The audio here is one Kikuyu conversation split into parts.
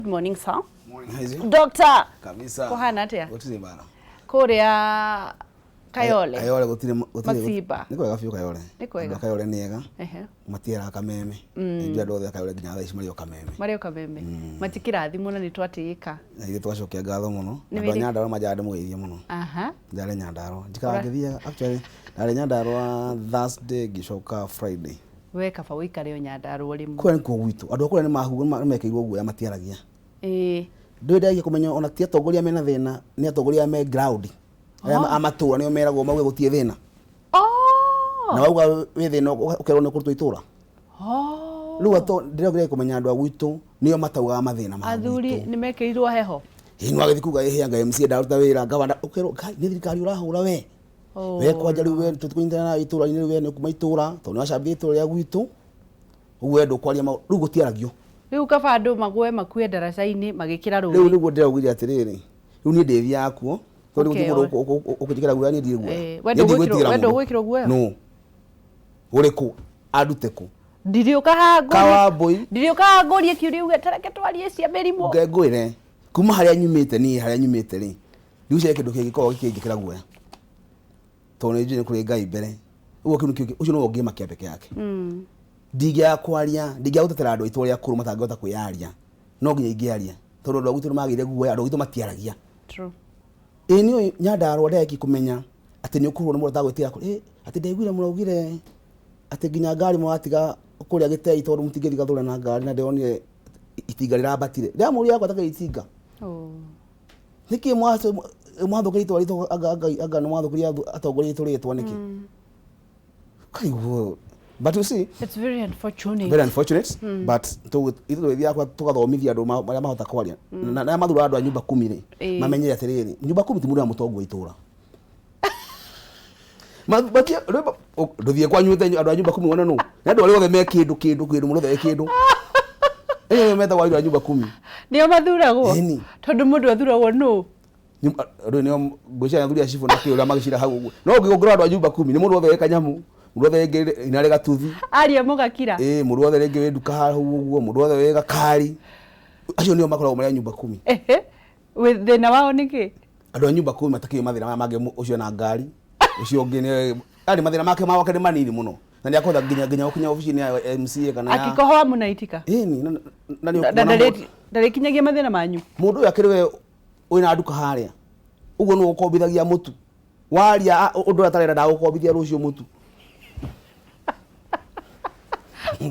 Good morning, sir. Morning, Haizi. Doctor. Kabisa. Kuhana atia? Gũtirĩ mbara. Kũrĩa Kayole. Kayole gũtirĩ gũtirĩ. Masimba. Nĩ kwega biũ Kayole. Nĩ kwega. Andũ a Kayole nĩ ega. Ehe. Matieraga kameme. Nĩ andũ othe a Kayole nginya thaa ici marĩ o kameme. Marĩ o kameme. Matikĩrathimwo na nĩ twatĩĩka. Na ithuĩ tũgacokia ngatho mũno. Nĩ Andũ a wĩrĩ- Nyandarua manjaga ndĩmũgeithie mũno. Aha. Ndarĩ Nyandarua. Njikaraga ngĩthiaga actually ndarĩ Nyandarua Thursday ngĩcoka Friday. We kaba ũikare o Nyandarua rĩmwe. Kũrĩa nĩkuo gwitũ. Andũ a kũrĩa nĩ mekĩirwo guoya matiaragia. Ĩĩ. Ndũĩ ndagĩa kũmenya ona ti atongoria mena thĩna, nĩ atongoria me ground. Arĩa a matũra nĩo meragwo mauge gũtirĩ thĩna. Oh. Na wauga wĩ thĩna ũkerwo nĩ ũkũrutwo itũra. Oh. Rĩu ato ndĩragĩra kũmenya andũ a gwitũ nĩo mataugaga mathĩna ma Athuri gwitũ. nĩ mekĩrirwo heho. Ĩĩ nĩ wagĩthiĩ kuga ĩhĩ anga MCA ndaruta wĩra gavana ũkerwo Ngai nĩ thirikari ũrahũra we. Oh. We kwanja rĩu we tũtikũnyitana nawe itũra-inĩ rĩu we nĩ kuma itũra tondũ nĩ wacambia itũra rĩa gwitũ. Ũguo we ndũkwaria maũndũ rĩu gũtiaragio. Rĩu kaba andũ magũe makue ndaraca-inĩ magĩkĩra Rĩu rũĩ. nĩguo ndĩraugire atĩrĩrĩ rĩu niĩ ndĩthiaga kuo tondũ gũtirĩ Ũkeoe. mũndũ ũkũnjĩkĩra guoya niĩ ndirĩ guoya. Eh, we Niĩ ndũgwĩkĩrwo ndigwĩtigĩra we mũndũ. ndũgwĩkĩrwo guoya? Nũ? Ũrĩkũ? Andute kũ? Ndirĩũka haha ngũrie Kawambũi ndirĩũka haha ngũrie kĩũria uge ta reke twarie cia mĩrimũ. Nge ngwĩre kuma harĩa nyumĩte niĩ harĩa nyumĩte rĩ ndigucaria kĩndũ kĩngĩkorwo gĩkĩnjĩkĩra guoya tondũ nĩ njũĩ nĩ kũrĩ Ngai mbere ũguo kĩu nĩkĩo ũcio nĩwe ũngĩmakia peke yake. Ndingĩaga kwaria ndingĩaga gũtetera andũ aitũ arĩa akũrũ matangĩhota kwĩyaria no nginya ingĩaria tondũ andũ a gwitũ nĩ magĩire guoya andũ a gwitũ matiaragia. True. Ĩĩ nĩ Nyandarua ndĩreki kũmenya atĩ nĩ ũkũhũrwo nĩ mũndũ atagwĩtĩra ĩ atĩ ndaiguire mũraugire atĩ nginya ngari mũratiga kũrĩa gĩtei tondũ mũtingĩthiĩ Gathũra na ngari na ndĩronire itinga rĩrambatire. Ndĩramũria yakwa takĩrĩ itinga. Oh. Nĩkĩ mwathũkĩria itũra ritũ anga anga anga nĩ mwathũkĩria atongoria aitũ rĩtwa nĩkĩ? Kaiguo. But you see, It's very unfortunate. very unfortunate but ithuĩ tũgĩthiaga tũgathomithia andũ marĩa mahota kwaria na arĩa mathuraga andũ a nyumba kumi rĩ Ĩĩ. mamenye atĩrĩrĩ nyumba kumi ti mũndũ wa mũtongo wa itũra ndũthiĩ kwanyu ũte andũ a nyumba kumi wone nũ nĩ andũ arĩa othe me kĩndũ kĩndũ kĩndũ mũndũ othe e kĩndũ ĩyo metagwo andũ a nyumba kumi. Nĩo mathuragwo? Ĩni. Tondũ mũndũ athuragwo nũ? Rĩu nĩo ngwĩciria athuri a cibũ na kĩ ũrĩa magĩcira hau ũguo no ũngĩgũra andũ a nyumba kumi nĩ mũndũ wothe wĩ kanyamũ mũndũ wothe rĩngĩ inarĩ gatuthi. Aria mũgakira. Ĩĩ mũndũ wothe rĩngĩ wĩ nduka hau ũguo mũndũ wothe wĩ gakari acio nĩo makoragwo marĩ a nyumba kumi. Ehe. Thĩna wao nĩ kĩ? Andũ a nyumba kumi matakĩũĩ mathĩna maya mangĩ ũcio na ngari ũcio ũngĩ nĩ arĩ mathĩna make ma gwake nĩ manini mũno na nĩ akũhota nginya nginya gũkinya obici-inĩ ya MCA kana ya Akikohoa mũnaitika. Ĩni na nĩ Na ũkuona ndarĩkinyagia mathĩna manyu. Mũndũ ũyũ akĩrĩ we wĩna nduka harĩa ũguo nĩwe ũkombithagia mũtu waria ũndũ ũrĩa atarenda ndagũkombithia rũciũ mũtu.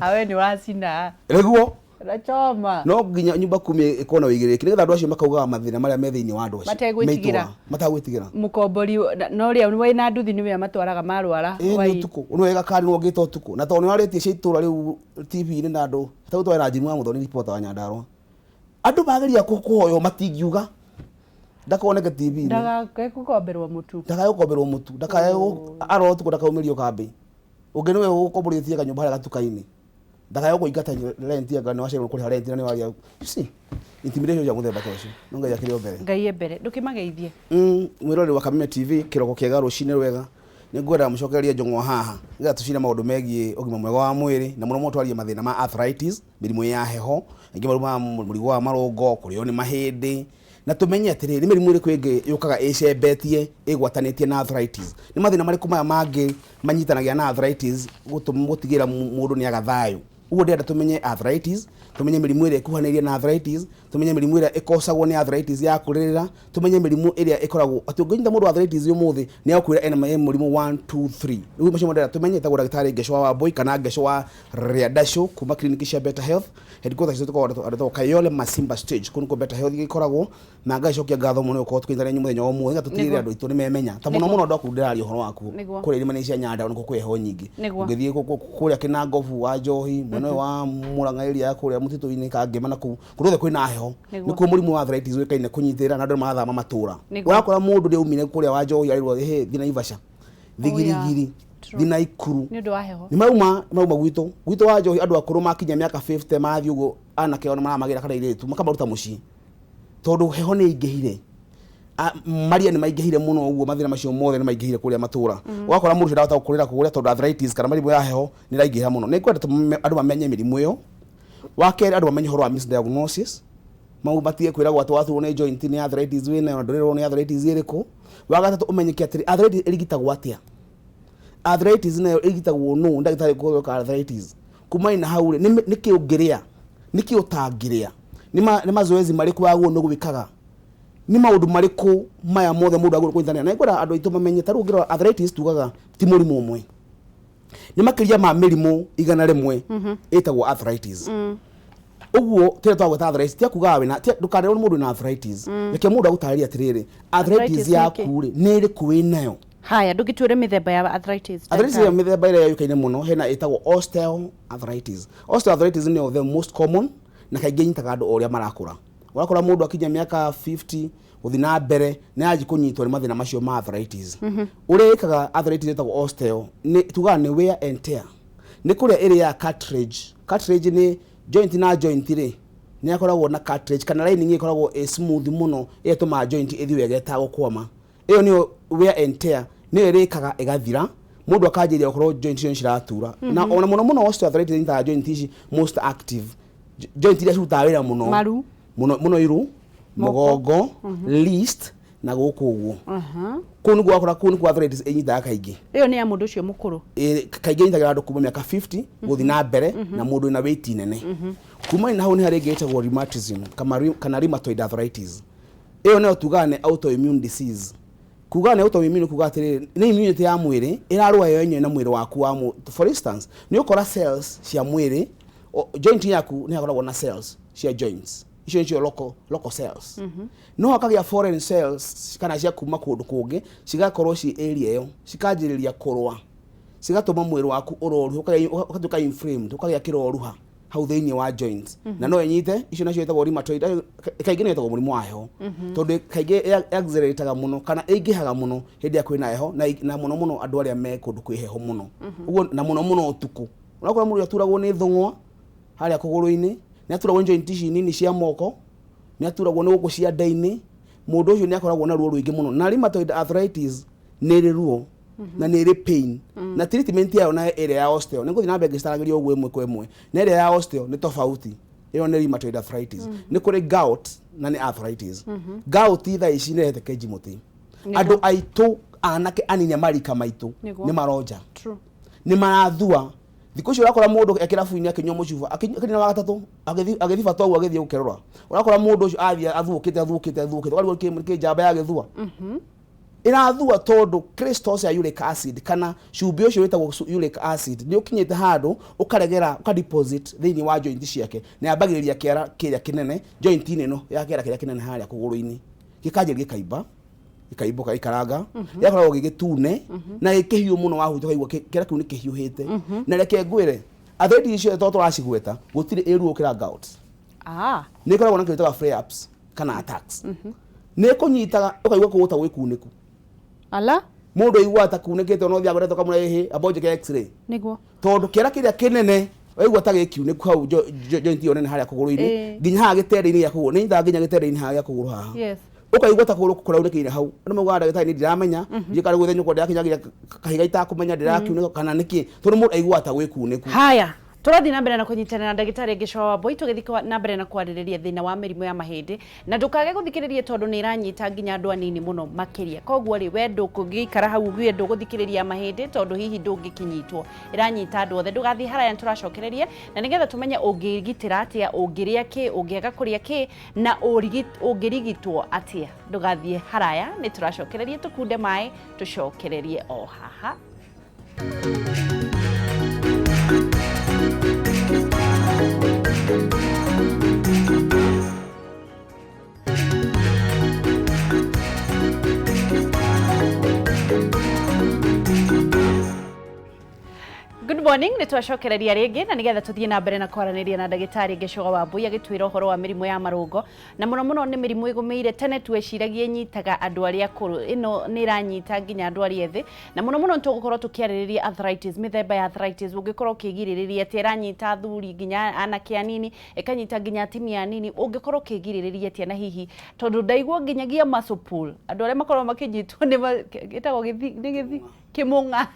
Awe nĩ wacina. Nĩguo. Unachoma. No nginya nyumba kumi ĩkorwo na ũigĩrĩrĩki nĩgetha andũ acio makaugaga mathĩna marĩa me thĩinĩ wa andũ acio. Mategwĩtigĩra. Matagwĩtigĩra. Mũkombori na ũrĩa wĩna nduthi nĩwe amatwaraga marwara. Ĩĩ nĩ ũtukũ. Nĩ wega kari nĩ wongĩte ũtukũ. Na tondũ nĩ warĩtie cia itũra rĩu TV-inĩ na andũ. Ta rĩu na Jimmy wa Muthoni reporter wa Nyandarua. Andũ mageria kũhoywo matingiuga. Ndakoneke TV-inĩ. Ndagakae gũkomberwo mũtu. Ndakae gũkomberwo mũtu. Ndakae arora ũtukũ ndakaumĩrio kambĩ. Ũngĩ nĩwe ũkomborithĩtie kanyũmba harĩa gatuka-inĩ. Ndakae gũkũingata rent anga nĩ wacererwo kũrĩha rent na nĩ waria. You see? Intimidation cia mũthemba ta ũcio. No Ngai akĩrĩ o mbere. Ngai e mbere. Ndũkĩmageithie. Mwĩroreri wa Kameme TV kĩroko kĩega rũcinĩ rwega. Nĩ ngwenda mũcokererie njũng'wa haha nĩgetha tũcire maũndũ megiĩ ũgima mwega wa mwĩrĩ na mũno mũno twarie mathĩna ma arthritis, mĩrimũ ya heho, aingĩ marumaga mũrimũ wa marũngo, kũrĩo nĩ mahĩndĩ na tũmenye atĩrĩrĩ nĩ mĩrimũ ĩrĩkũ ĩngĩ yũkaga ĩcembetie ĩgwatanĩtie na arthritis. Nĩ mathĩna marĩkũ maya mangĩ manyitanagia na arthritis gũtigĩrĩra mũndũ nĩ aga thayũ. Ũguo ndĩrenda tũmenye arthritis, tũmenye mĩrimũ ĩrĩa ĩkuhanĩrĩirie na arthritis, tũmenye mĩrimũ ĩrĩa ĩkosagwo nĩ arthritis ya kũrĩrĩra, tũmenye mĩrimũ ĩrĩa ĩkoragwo atĩ ũngĩnyita mũndũ arthritis ũmũthĩ nĩ agũkwĩra ena mũrimũ 1 2 3. Rĩu macio ndĩrenda tũmenye. Ĩtagwo ndagĩtarĩ Ngecũ wa Wambui kana Ngecũ wa Rĩandacũ kuma clinic cia Better Health. Headquarters citũ tũkoragwo andũ etagwo Kayole Masimba Stage kũu nĩkuo Better Health gĩkoragwo na ngacokia ngatho mũno nĩ gũkorwo tũkĩnyitanĩra inyuĩ mũthenya wa ũmũthĩ na tũtigĩrĩre andũ aitũ nĩ memenya ta mũno mũno andũ aku ndĩraria ũhoro waku kũrĩa irĩma-inĩ cia Nyandarua nĩkuo kwĩ heho nyingĩ. Ũngĩthiĩ kũrĩa Kĩnangobu wa Njohi mwena ũyũ wa Murang'a area ya kũrĩa mũtitũ-inĩ Kangema na kũu kũndũ guothe kwĩna heho nĩkuo mũrimũ wa arthritis ũĩkaine kũnyitĩrĩra na andũ nĩ marathama matũra. Ũrakora mũndũ nĩ aumire kũrĩa wa Njohi arĩrwo ĩhĩ thiĩ Naivasha, thiĩ Girigiri, thiĩ Naikuru. Nĩ ũndũ wa heho. Nĩ mauma mauma gwitũ gwitũ wa Njohi andũ akũrũ makinya mĩaka 50 mathiĩ ũguo anake ao nĩ maramagĩra kana airĩtu makamaruta mũciĩ tondũ heho nĩ ĩingĩhire. Maria nĩ maingĩhire mũno ũguo mathĩna macio mothe nĩ maingĩhire kũrĩa matũra. Ũgakora mũndũ ũcio ndahota gũkũrĩra kũrĩa tondũ arthritis kana mĩrimũ ya heho nĩ ĩraingĩha mũno. Nĩ ngwenda andũ mamenye mĩrimũ ĩyo. Wa kerĩ andũ mamenye ũhoro wa misdiagnosis. Mau matige kwĩragwo atĩ waturwo nĩ joint nĩ arthritis wĩnayo na ndũrĩrwo nĩ arthritis ĩrĩkũ. Wa gatatũ, ũmenyeke atĩrĩ, arthritis ĩrigitagwo atĩa? Arthritis nayo ĩrigitagwo nũ? Ndagĩtarĩ kũthondeka arthritis kumani na hau rĩ, nĩkĩ ũngĩrĩa, nĩkĩ ũtangĩrĩa, nĩ mazoezi marĩkũ wagĩrĩirwo nĩ gwĩkaga, nĩ maũndũ marĩkũ maya mothe mũndũ agĩrĩirwo kũnyitanĩra. Na nĩngwenda andũ aitũ mamenye, ta rĩu ũngĩrora arthritis tugaga ti mũrimũ ũmwe, nĩ makĩria ma mĩrimũ 100 ĩtagwo arthritis. Ũguo tĩrĩa twagweta arthritis tia kugaga wĩna ndũkanerwo nĩ mũndũ wĩna arthritis. Reke mũndũ agũtarĩrie atĩrĩrĩ, arthritis Arthritis nĩ yaku rĩ, nĩ ĩrĩkũ wĩnayo. Haya, ndũgĩtwĩre mĩthemba ya arthritis. Arthritis ndagĩtarĩ. ĩyo mĩthemba ĩrĩa yũĩkaine mũno, hena ĩtagwo osteoarthritis. Osteoarthritis nĩyo the most common, na kaingĩ ĩnyitaga andũ o ũrĩa marakũra. Ũrakora mũndũ akinya mĩaka 50 gũthiĩ na mbere nĩ anji kũnyitwo nĩ mathĩna macio ma arthritis. Ũrĩa ĩkaga arthritis ĩtagwo osteo, nĩ tugaga nĩ wear and tear, nĩ kũrĩa ĩrĩaga cartilage. Cartilage nĩ joint, na joint rĩ, nĩ akoragwo na cartilage kana lining ĩkoragwo ĩ smooth mũno, ĩrĩa ĩtũmaga joint ĩthiĩ wega ĩtagũkwama. Ĩyo nĩyo wear and tear, nĩyo ĩrĩkaga ĩgathira, mũndũ akanjĩrĩria gũkorwo joint icio nĩ ciratura. Na ona mũno mũno osteoarthritis ĩnyitaga joint ici most active, joint iria cirutaga wĩra mũno. Maru. Mũno mũno, iru, moko, mũgongo, wrist na gũkũ ũguo. Kũu nĩguo wakora, kũu nĩkuo arthritis ĩnyitaga kaingĩ. Ĩyo nĩ ya mũndũ ũcio mũkũrũ. Kaingĩ ĩnyitagĩra andũ kuma mĩaka 50 gũthiĩ na mbere, na mũndũ wĩna weight nene. Kuma na hau nĩ harĩ ĩngĩ ĩtagwo rheumatism kana rheumatoid arthritis. Ĩyo nayo tugaga nĩ autoimmune disease. Kuga nĩ autoimmune, kuga atĩrĩrĩ, nĩ immunity ya mwĩrĩ ĩrarũa yo yenyewe na mwĩrĩ waku wa. For instance, nĩ ũkora cells cia mwĩrĩ, joint yaku nĩ hakoragwo na cells cia joints, icio nĩcio local cells. No hakagĩa foreign cells kana cia kuma kũndũ kũngĩ, cigakorwo ci area ĩyo, cikanjĩrĩria kũrũa, cigatũma mwĩrĩ waku ũroruhe, ũgatuĩka inflamed, ũkagĩa kĩroruha hau thĩinĩ wa joints. Na no ĩnyite icio nacio ĩtagwo rheumatoid. Kaingĩ nĩ ĩtagwo mũrimũ wa heho, tondũ kaingĩ accelerataga mũno kana ĩingĩhaga mũno hĩndĩ ĩrĩa kwĩna heho, na mũno mũno andũ arĩa me kũndũ kwĩ heho mũno ũguo, na mũno mũno ũtukũ. Ũrakora mũndũ aturagwo nĩ thũng'wa harĩa kũgũrũ-inĩ, nĩ aturagwo nĩ joint ici nini cia moko, nĩ aturagwo nĩ gũkũ ciande-inĩ. Mũndũ ũcio nĩ akoragwo na ruo rũingĩ mũno. Na rheumatoid arthritis nĩ ĩrĩ ruo na nĩ ĩrĩ pain, na treatment yayo na ĩrĩa ya osteo, nĩ ngũthiĩ na mbere ngĩcitaragĩria ũguo ĩmwe kwa ĩmwe, na ĩrĩa ya osteo nĩ tofauti. Ĩyo nĩ rheumatoid arthritis. Nĩ kũrĩ gout, na nĩ arthritis. Gout thaa ici nĩ ĩrehete kenji mũtĩ. Andũ aitũ anake anini a marika maitũ nĩ maronja, nĩ marathua. Thikũ icio ũrakora mũndũ e kĩrabu-inĩ akĩnyua mũcuba, akĩnyua wa gatatũ, agĩthiĩ bata ũguo, agĩthiĩ gũkerũra, ũrakora mũndũ ũcio athiĩ athuũkĩte, athuũkĩte, athuũkĩte, ũkarigwo kĩ njamba ya gĩthua ĩrathua, tondũ crystals ya uric acid kana cumbĩ ũcio wĩtagwo uric acid nĩ ũkinyĩte handũ ũkaregera, ũkadeposit thĩinĩ wa joint ciake, na yambagĩrĩria kĩara kĩrĩa kĩnene, joint-inĩ ĩno ya kĩara kĩrĩa kĩnene harĩa kũgũrũ-inĩ, gĩkanjĩrĩria gĩkaimba, gĩkaimbũka, gĩkaranga, gĩgakoragwo gĩ gĩtune na gĩkĩhiũ mũno. Wahutia ũkaigua kĩara kĩu nĩ kĩhiũhĩte. Na reke ngwĩre, arthritis icio to tũracigweta, gũtirĩ ĩruo gũkĩra gout. Nĩ ĩkoragwo na kĩndũ gĩtagwo flare-ups kana attacks. Nĩ ĩkũnyitaga ũkaigua kũgũrũ ta gwĩ kunĩku. Ala. Mũndũ aiguaga ta kunĩkĩte, ona ũthiaga gwetha ũkamwĩra, ĩhĩ, amba ũnjĩke x-ray, tondũ kĩara kĩrĩa kĩnene waigua ta gĩkiunĩku hau joint ĩyo nene harĩa kũgũrũ-inĩ, nginya haha gĩtende-inĩ gĩa kũgũrũ, nĩ nyitaga nginya gĩtende-inĩ haha gĩa kũgũrũ haha, ũkaigua ta kũgũrũ kũraunĩkĩire hau. Andũ maugaga, ndagĩtarĩ, nĩ ndiramenya, ndiũĩ kana gwĩthenyũkwo ndĩrakinyagia kahiga itakũmenya ndĩrakiunĩka kana nĩkĩ, tondũ mũndũ aiguaga ta gwĩkunĩku. Haya, tũrathiĩ na mbere na kũnyitanĩra na ndagĩtarĩ Gĩcoa Wambui, tũgĩthiĩ na mbere na kwarĩrĩria thĩna wa mĩrimũ ya mahĩndĩ. Na ndũkage gũthikĩrĩria, tondũ nĩ ĩranyita nginya andũ anini mũno makĩria. Koguo rĩ, we ndũngĩikara hau uge ndũgũthikĩrĩria mahĩndĩ tondũ hihi ndũngĩkinyitwo. Ĩranyita andũ othe. Ndũgathiĩ haraya, nĩtũracokereria na nĩgetha tũmenye ũngĩgitĩra atĩa, ũngĩrĩa kĩ, ũngĩaga kũrĩa kĩ, na ũngĩrigitwo atĩa. Ndũgathiĩ haraya, nĩ tũracokereria. Tũkunde maĩ, tũcokererie o haha. Good morning, nĩ twacokereria rĩngĩ na nĩgetha tũthiĩ na mbere na kwaranĩria na ndagĩtarĩ Gĩcoga Wambui, agĩtwĩra ũhoro wa mĩrimũ ya marũngo, na mũno mũno nĩ mĩrimũ ĩgũmĩire. Tene tweciragia ĩnyitaga andũ arĩa akũrũ, ĩno nĩ ĩranyita nginya andũ arĩa ethĩ. Na mũno mũno nĩ tũgũkorwo tũkĩarĩrĩria arthritis, mĩthemba ya arthritis, ũngĩkorwo ũkĩgirĩrĩria atĩa. Ĩranyita athuri nginya anake anini, ĩkanyita nginya atumia anini. Ũngĩkorwo ũkĩgirĩrĩria atĩa? Na hihi tondũ ndaigua nginyagia muscle pull, andũ arĩa makoragwo makĩnyitwo nĩ ĩtagwo gĩthi, nĩ gĩthi. Kĩmũng'a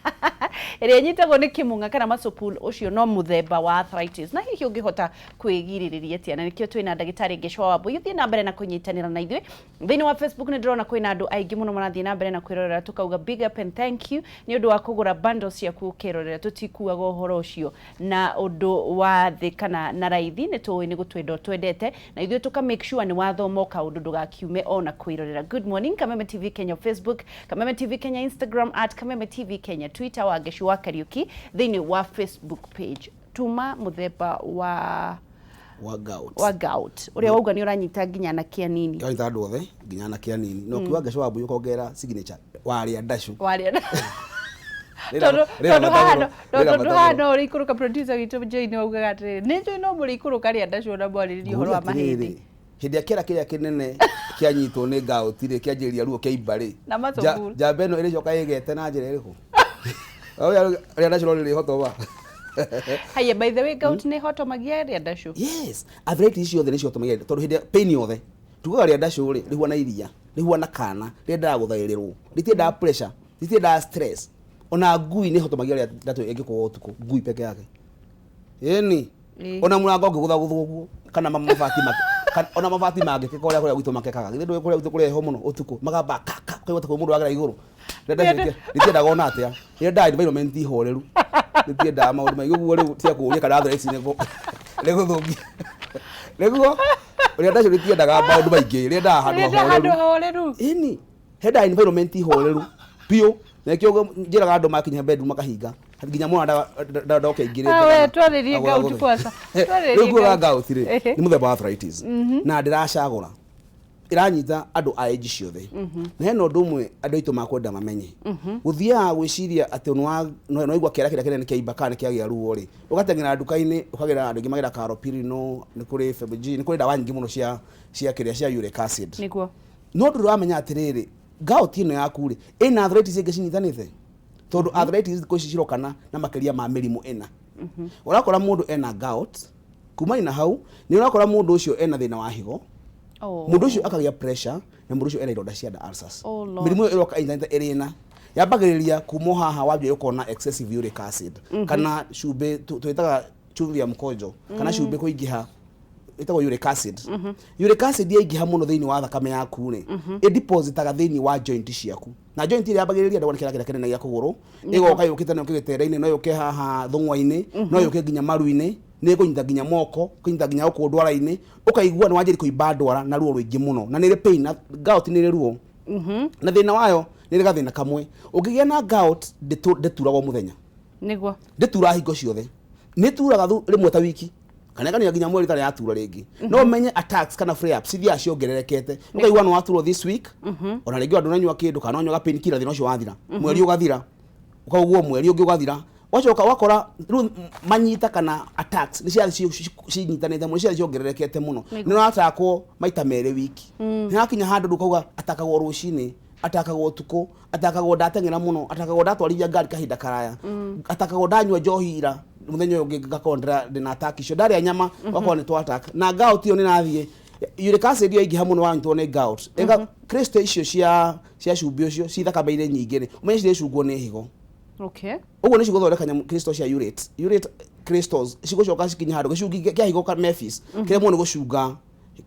ĩrĩa ĩnyitagwo nĩ kĩmũng'a kana muscle pull ũcio no mũthemba wa arthritis, na hihi ũngĩhota kwĩgirĩrĩria atĩa? Na nĩkĩo twĩna ndagĩtarĩ Gĩchũa Wambui. Ũthiĩ na mbere na kũnyitanĩra na ithuĩ thĩinĩ wa Facebook. Nĩ ndĩrona kwĩna andũ aingĩ mũno marathiĩ na mbere na kwĩrorera, tũkauga big up and thank you nĩ ũndũ wa kũgũra bundles ciaku ũkĩrorera. Tũtikuaga ũhoro ũcio na ũndũ wa thĩ kana na raithi, nĩ tũĩ nĩ gũtwenda ũtwendete, na ithuĩ tũka make sure nĩ wathoma o kaũndũ ndũgakiume ona kwĩrorera. Good morning Kameme TV Kenya Facebook, Kameme TV Kenya Instagram, at Kameme TV Kenya Twitter, Wangeci wa Kariuki thĩinĩ wa Facebook page. Tuma mũthemba wa wa gout. Wa gout ũrĩa wauga nĩ ũranyita nginya anake anini. Kanyita andũ othe nginya anake anini, no kiuga Ngeci wa Mbui ũkongera signature warĩa ndacũ. Warĩa tondũ haha tondũ haha no ũrĩikũrũka. Producer witũ Jane augaga atĩrĩrĩ, nĩ njũĩ no mũrĩikũrũka rĩa ndacũ na mwarĩrĩrie ũhoro wa mahĩndĩ. Hĩndĩ ĩrĩa kĩara kĩrĩa kĩnene kĩanyitwo nĩ gout rĩ, kĩanjĩrĩria ruo kĩaimba rĩ, Na muscle pull. Njamba ĩno ĩrĩcoka ĩgete na njĩra ĩrĩkũ? Rĩa ndacũ no rĩrĩhotoma. Haya, by the way, gout nĩ hotomagia rĩa ndacũ? Yes, arthritis ciothe nĩ cihotomagia, tondũ hĩndĩ ĩrĩa pain yothe tugaga rĩa ndacũ rĩ, rĩhuana iria, rĩhuana kana rĩendaga gũthaĩrĩrwo, rĩtiendaga pressure, rĩtiendaga stress. Ona ngui nĩ hotomagia rĩa ndacũ ĩngĩkũgwo ũtukũ, ngui peke yake, ĩni. Ona mũrango ũngĩgũthagũthwo ũguo kana mabati ona mabati mangĩkeka ũrĩa kũrĩa gwitũ makekaga, githĩ ndũĩ kũrĩa gwitũ kũrĩ heho mũno ũtukũ, magamba kaka ũkaigua ta kwĩ mũndũ wagera igũrũ. Rĩa ndacũ rĩtiendaga ona atĩa, rĩendaga environment horeru, rĩtiendaga maũndũ maingĩ ũguo. Rĩu tia kũũria kana arthritis nĩgũthũkia nĩguo. Rĩa ndacũ rĩtiendaga maũndũ maingĩ, rĩendaga handũ Rĩendaga hahoreru. Handũ hahoreru. Ĩni, hendaga environment horeru biũ, na nĩkĩo njĩraga andũ makinya bedroom makahinga nginya mwana ndoke aingĩrĩte. Ah, we, twarĩrie gout kwanza. Twarĩrie Rĩu kuoga gout. Gout rĩ, nĩ mũthemba wa arthritis na ndĩracagũra, ĩranyita andũ a age ciothe. Na hena ũndũ ũmwe andũ aitũ makwenda mamenye: gũthiaga gwĩciria atĩ nĩwaigua kĩara kĩrĩa kĩnene kĩaimba kana nĩ kĩagĩa ruo rĩ, ũgateng'era nduka-inĩ ũkagĩra. Andũ aingĩ magĩra Allopurinol, nĩ kũrĩ Febg, nĩ kũrĩ ndawa nyingĩ mũno cia kĩrĩa cia uric acid. No ndũrĩ wamenya atĩrĩrĩ, gout ĩno yaku rĩ, ĩna arthritis ĩngĩ cinyitanĩte, tondũ arthritis thikũ ici cirokana na makĩria ma mĩrimũ ĩna. Ũrakora mũndũ ena gout, kumani na hau nĩ ũrakora mũndũ ũcio ena thĩna wa higo, mũndũ ũcio akagĩa pressure, na mũndũ ũcio ena ironda cia nda, ulcers. Oh, Lord. Mĩrimũ ĩyo ĩroka ĩnyitanĩte ĩrĩ ĩna. Yambagĩrĩria kuma o haha wambia ũkona excessive uric acid kana cumbĩ, twĩtaga chumvi ya mkojo, kana cumbĩ kũingĩha, ĩtagwo uric acid. Uric acid yaingĩha mũno thĩinĩ wa thakame yaku rĩ, ĩdepositaga thĩinĩ wa joint ciaku, na joint ĩrĩa yambagĩrĩria ndagwo nĩ kĩara kĩrĩa kĩnene gĩa kũgũrũ, ĩgoka yũkĩte no kĩgĩtera-inĩ, no yũke haha thũng'wa-inĩ, no yũke nginya maru-inĩ, nĩ ĩkũnyita nginya moko, kũnyita nginya gũkũ ndwara-inĩ, ũkaigua nĩ wanjĩrĩria kũimba ndwara na ruo rũingĩ mũno, na nĩ ĩrĩ pain. Na gout nĩ ĩrĩ ruo, na thĩna wayo nĩ ĩrĩ gathĩna kamwe: ũngĩgĩa na gout, ndĩturagwo mũthenya. Ndĩturaga hingo ciothe, nĩ turaga rĩmwe ta wiki kana ĩkania nginya mweri ĩtarĩ yatura rĩngĩ. No ũmenye attacks kana flare ups ithiaga ciongererekete, ũkaigua nĩ waturwo this week, ona rĩngĩ andũ nanyua kĩndũ kana wanyua pain killer, thĩna ũcio wathira, mweri ũgathira, ũkaugwo mweri ũngĩ ũgathira, ũgacoka ũgakora rĩu manyita kana attacks nĩ ciathiĩ cinyitanĩte mũno, ciathiĩ ciongererekete mũno, nĩ ũratakwo maita merĩ wiki. Nĩ hakinya handũ rĩu ũkauga atakagwo rũcinĩ, atakagwo ũtukũ, atakagwo ndateng'era mũno, atakagwo ndatwarithia ngari kahinda karaya, atakagwo ndanyua njohi ira, mũthenya ũyũ ũngĩ ngakorwo ndĩna attack icio, ndarĩa nyama ũgakorwo nĩ twa attack. Na gout ĩyo nĩ ĩrathiĩ, uric acid ĩyo yaingĩha mũno wanyitwo nĩ gout, ĩga crystal icio cia cumbĩ ũcio ci thakame-inĩ nyingĩ rĩ, ũmenye cirĩcungwo nĩ higo. Ũguo nĩ cigũthondeka nyamũ crystal cia urate crystals, cigũcoka cikinye handũ gĩcungi kĩa higo ka memphis kĩremwo nĩ gũcunga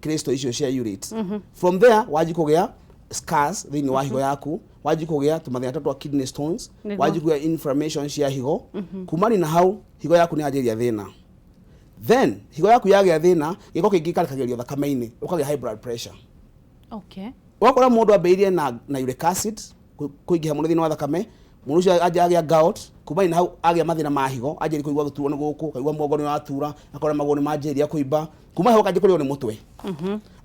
crystal icio cia urate. From there wanji kũgĩa scars thĩinĩ wa higo yaku, wanji kũgĩa tũmathĩna ta twa kidney stones, wanji kũgĩa inflammation cia higo. Kumani na hau higo yaku nĩ yanjĩrĩria thĩna. Then higo yaku yagĩa thĩna, gĩko kĩingĩ gĩkarekagĩrio thakame-inĩ, ũkagĩa high blood pressure. Ũgakora mũndũ ambĩrĩirie na uric acid kũingĩha mũno thĩinĩ wa thakame, mũndũ ũcio anjia agĩa gout, kumani na hau agĩa mathĩna ma higo, anjĩrĩria kũigua gũturwo nĩ gũkũ, kaigua mũgongo nĩ ũratura, akora magũrũ nĩ manjĩrĩria kũimba, kuma hau akanjia kũrĩo nĩ mũtwe.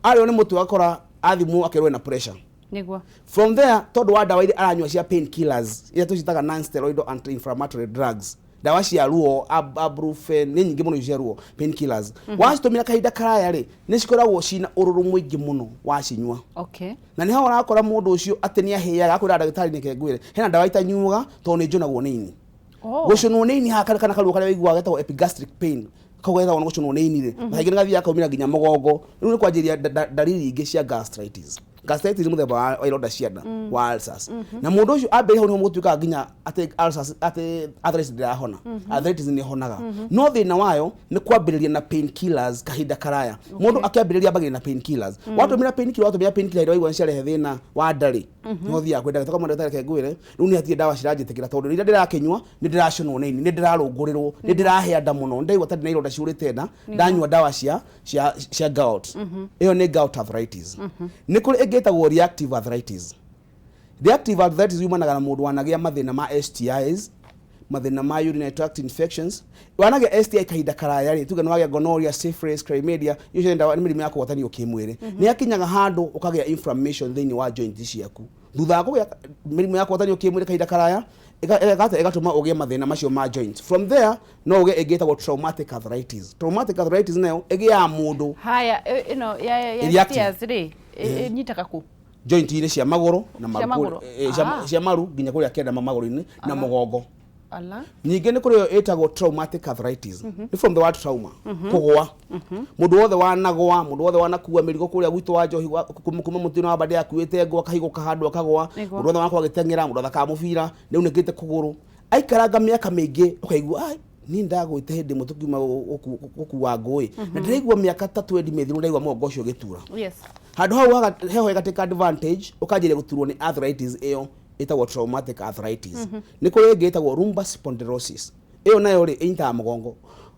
Arĩo nĩ mũtwe, akora athimwo akerwo ena pressure. From there, tondũ wa ndawa iria aranyua cia pain killers, iria tũcitaga non steroidal anti inflammatory drugs, ndawa cia ruo, Ibuprofen nĩ nyingĩ mũno icio cia ruo, pain killers, wacitũmĩra kahinda karaya rĩ, nĩ cikoragwo cina ũrũrũ mũingĩ mũno wacinyua. Na nĩ hau ũrakora mũndũ ũcio atĩ nĩ ahĩaga, akwĩra ndagĩtarĩ, nĩke ngwĩre hena ndawa itanyuaga tondũ nĩ njũnagwo nĩ ini. Gũcũnwo nĩ ini haha kana karuo karĩa ũiguaga getagwo epigastric pain, kau getagwo nĩ gũcũnwo nĩ ini rĩ, na kaingĩ nĩ gathiaga kaumĩra nginya mũgongo, rĩu nĩ kwanjĩrĩria ndariri ingĩ cia gastritis. Gastritis nĩ mũthemba wa ironda cia nda, wa ulcers. Na mũndũ ũcio ambĩrĩria hau nĩho gũtuĩkaga nginya atĩ ulcers, atĩ arthritis ndĩrahona. Arthritis nĩ ĩhonaga, no thĩna wayo nĩ kwambĩrĩria na pain killers kahinda karaya. Mũndũ akĩambĩrĩria ambagĩrĩria na pain killers. Watũmĩra pain killer, watũmĩra pain killer, waigua nĩ ciarehe thĩna wa nda rĩ, nĩho ũthiaga kwĩ ndagĩtarĩ, ũkamwĩra, "Ndagĩtarĩ, reke ngwĩre, rĩu nĩ hatirĩ ndawa ciranjĩtĩkĩra, tondũ rĩrĩa ndĩrakĩnyua nĩ ndĩraconwo nĩ ini, nĩ ndĩrarũngũrĩrwo, nĩ ndĩrahĩa nda mũno, nĩ ndaigua ta ndĩna ironda ciũrĩte nda ndanyua ndawa cia gout." Ĩyo nĩ gout arthritis. Nĩ kũrĩ ĩngĩ ĩtagwo reactive arthritis. Reactive arthritis yumanaga na mũndũ wanagĩa mathĩna ma STIs, mathĩna ma urinary tract infections. Wanagĩa STI kahinda karaya rĩ, tuge nĩ wagĩa gonorrhea, syphilis, chlamydia, icio ciothe ndawa nĩ mĩrimũ ya kũgwatanio kĩmwĩrĩ. Nĩ hakinyaga handũ ũkagĩa inflammation thĩinĩ wa joint ciaku. Thutha wa kũgĩa mĩrimũ ya kũgwatanio kĩmwĩrĩ kahinda karaya, ĩgatũma ũgĩe mathĩna macio ma joint. From there no ũgĩe ĩngĩ ĩtagwo traumatic arthritis. Traumatic arthritis nayo ĩgĩaga mũndũ Haya, ĩno ya Reactive. STIs rĩ, ĩnyitaga kũ? Joint-inĩ cia magũrũ na Cia maru. magũrũ? Cia maru nginya kũrĩa kĩanda magũrũ-inĩ na mũgongo. Ala. Ningĩ nĩ kũrĩ ĩyo ĩtagwo traumatic arthritis. Nĩ from the word trauma, kũgũa. Mũndũ wothe wanagũa, mũndũ wothe wanakua mĩrigo kũrĩa gwitũ wa njohi, kuma mũtino wa mbandĩ akuĩte ngũ akahigũka handũ akagũa. Mũndũ wothe wanakorwo agĩteng'era, mũndũ athakaga mũbira, nĩ unĩkĩte kũgũrũ, aikaranga mĩaka mĩingĩ, ũkaigua, "Ai, niĩ ndagwĩte hĩndĩ ĩmwe tũkiuma gũkua ngũĩ, na ndĩraigua mĩaka ta 20 mĩthiru ndaigua mũgongo ũcio ũgĩtura." Handũ hau heho ĩgatake advantage, ũkanjĩrĩria gũturwo nĩ arthritis ĩyo ĩtagwo traumatic arthritis. Nĩ kũrĩ ĩngĩ ĩtagwo lumbar spondylosis. Ĩyo nayo rĩ, ĩnyitaga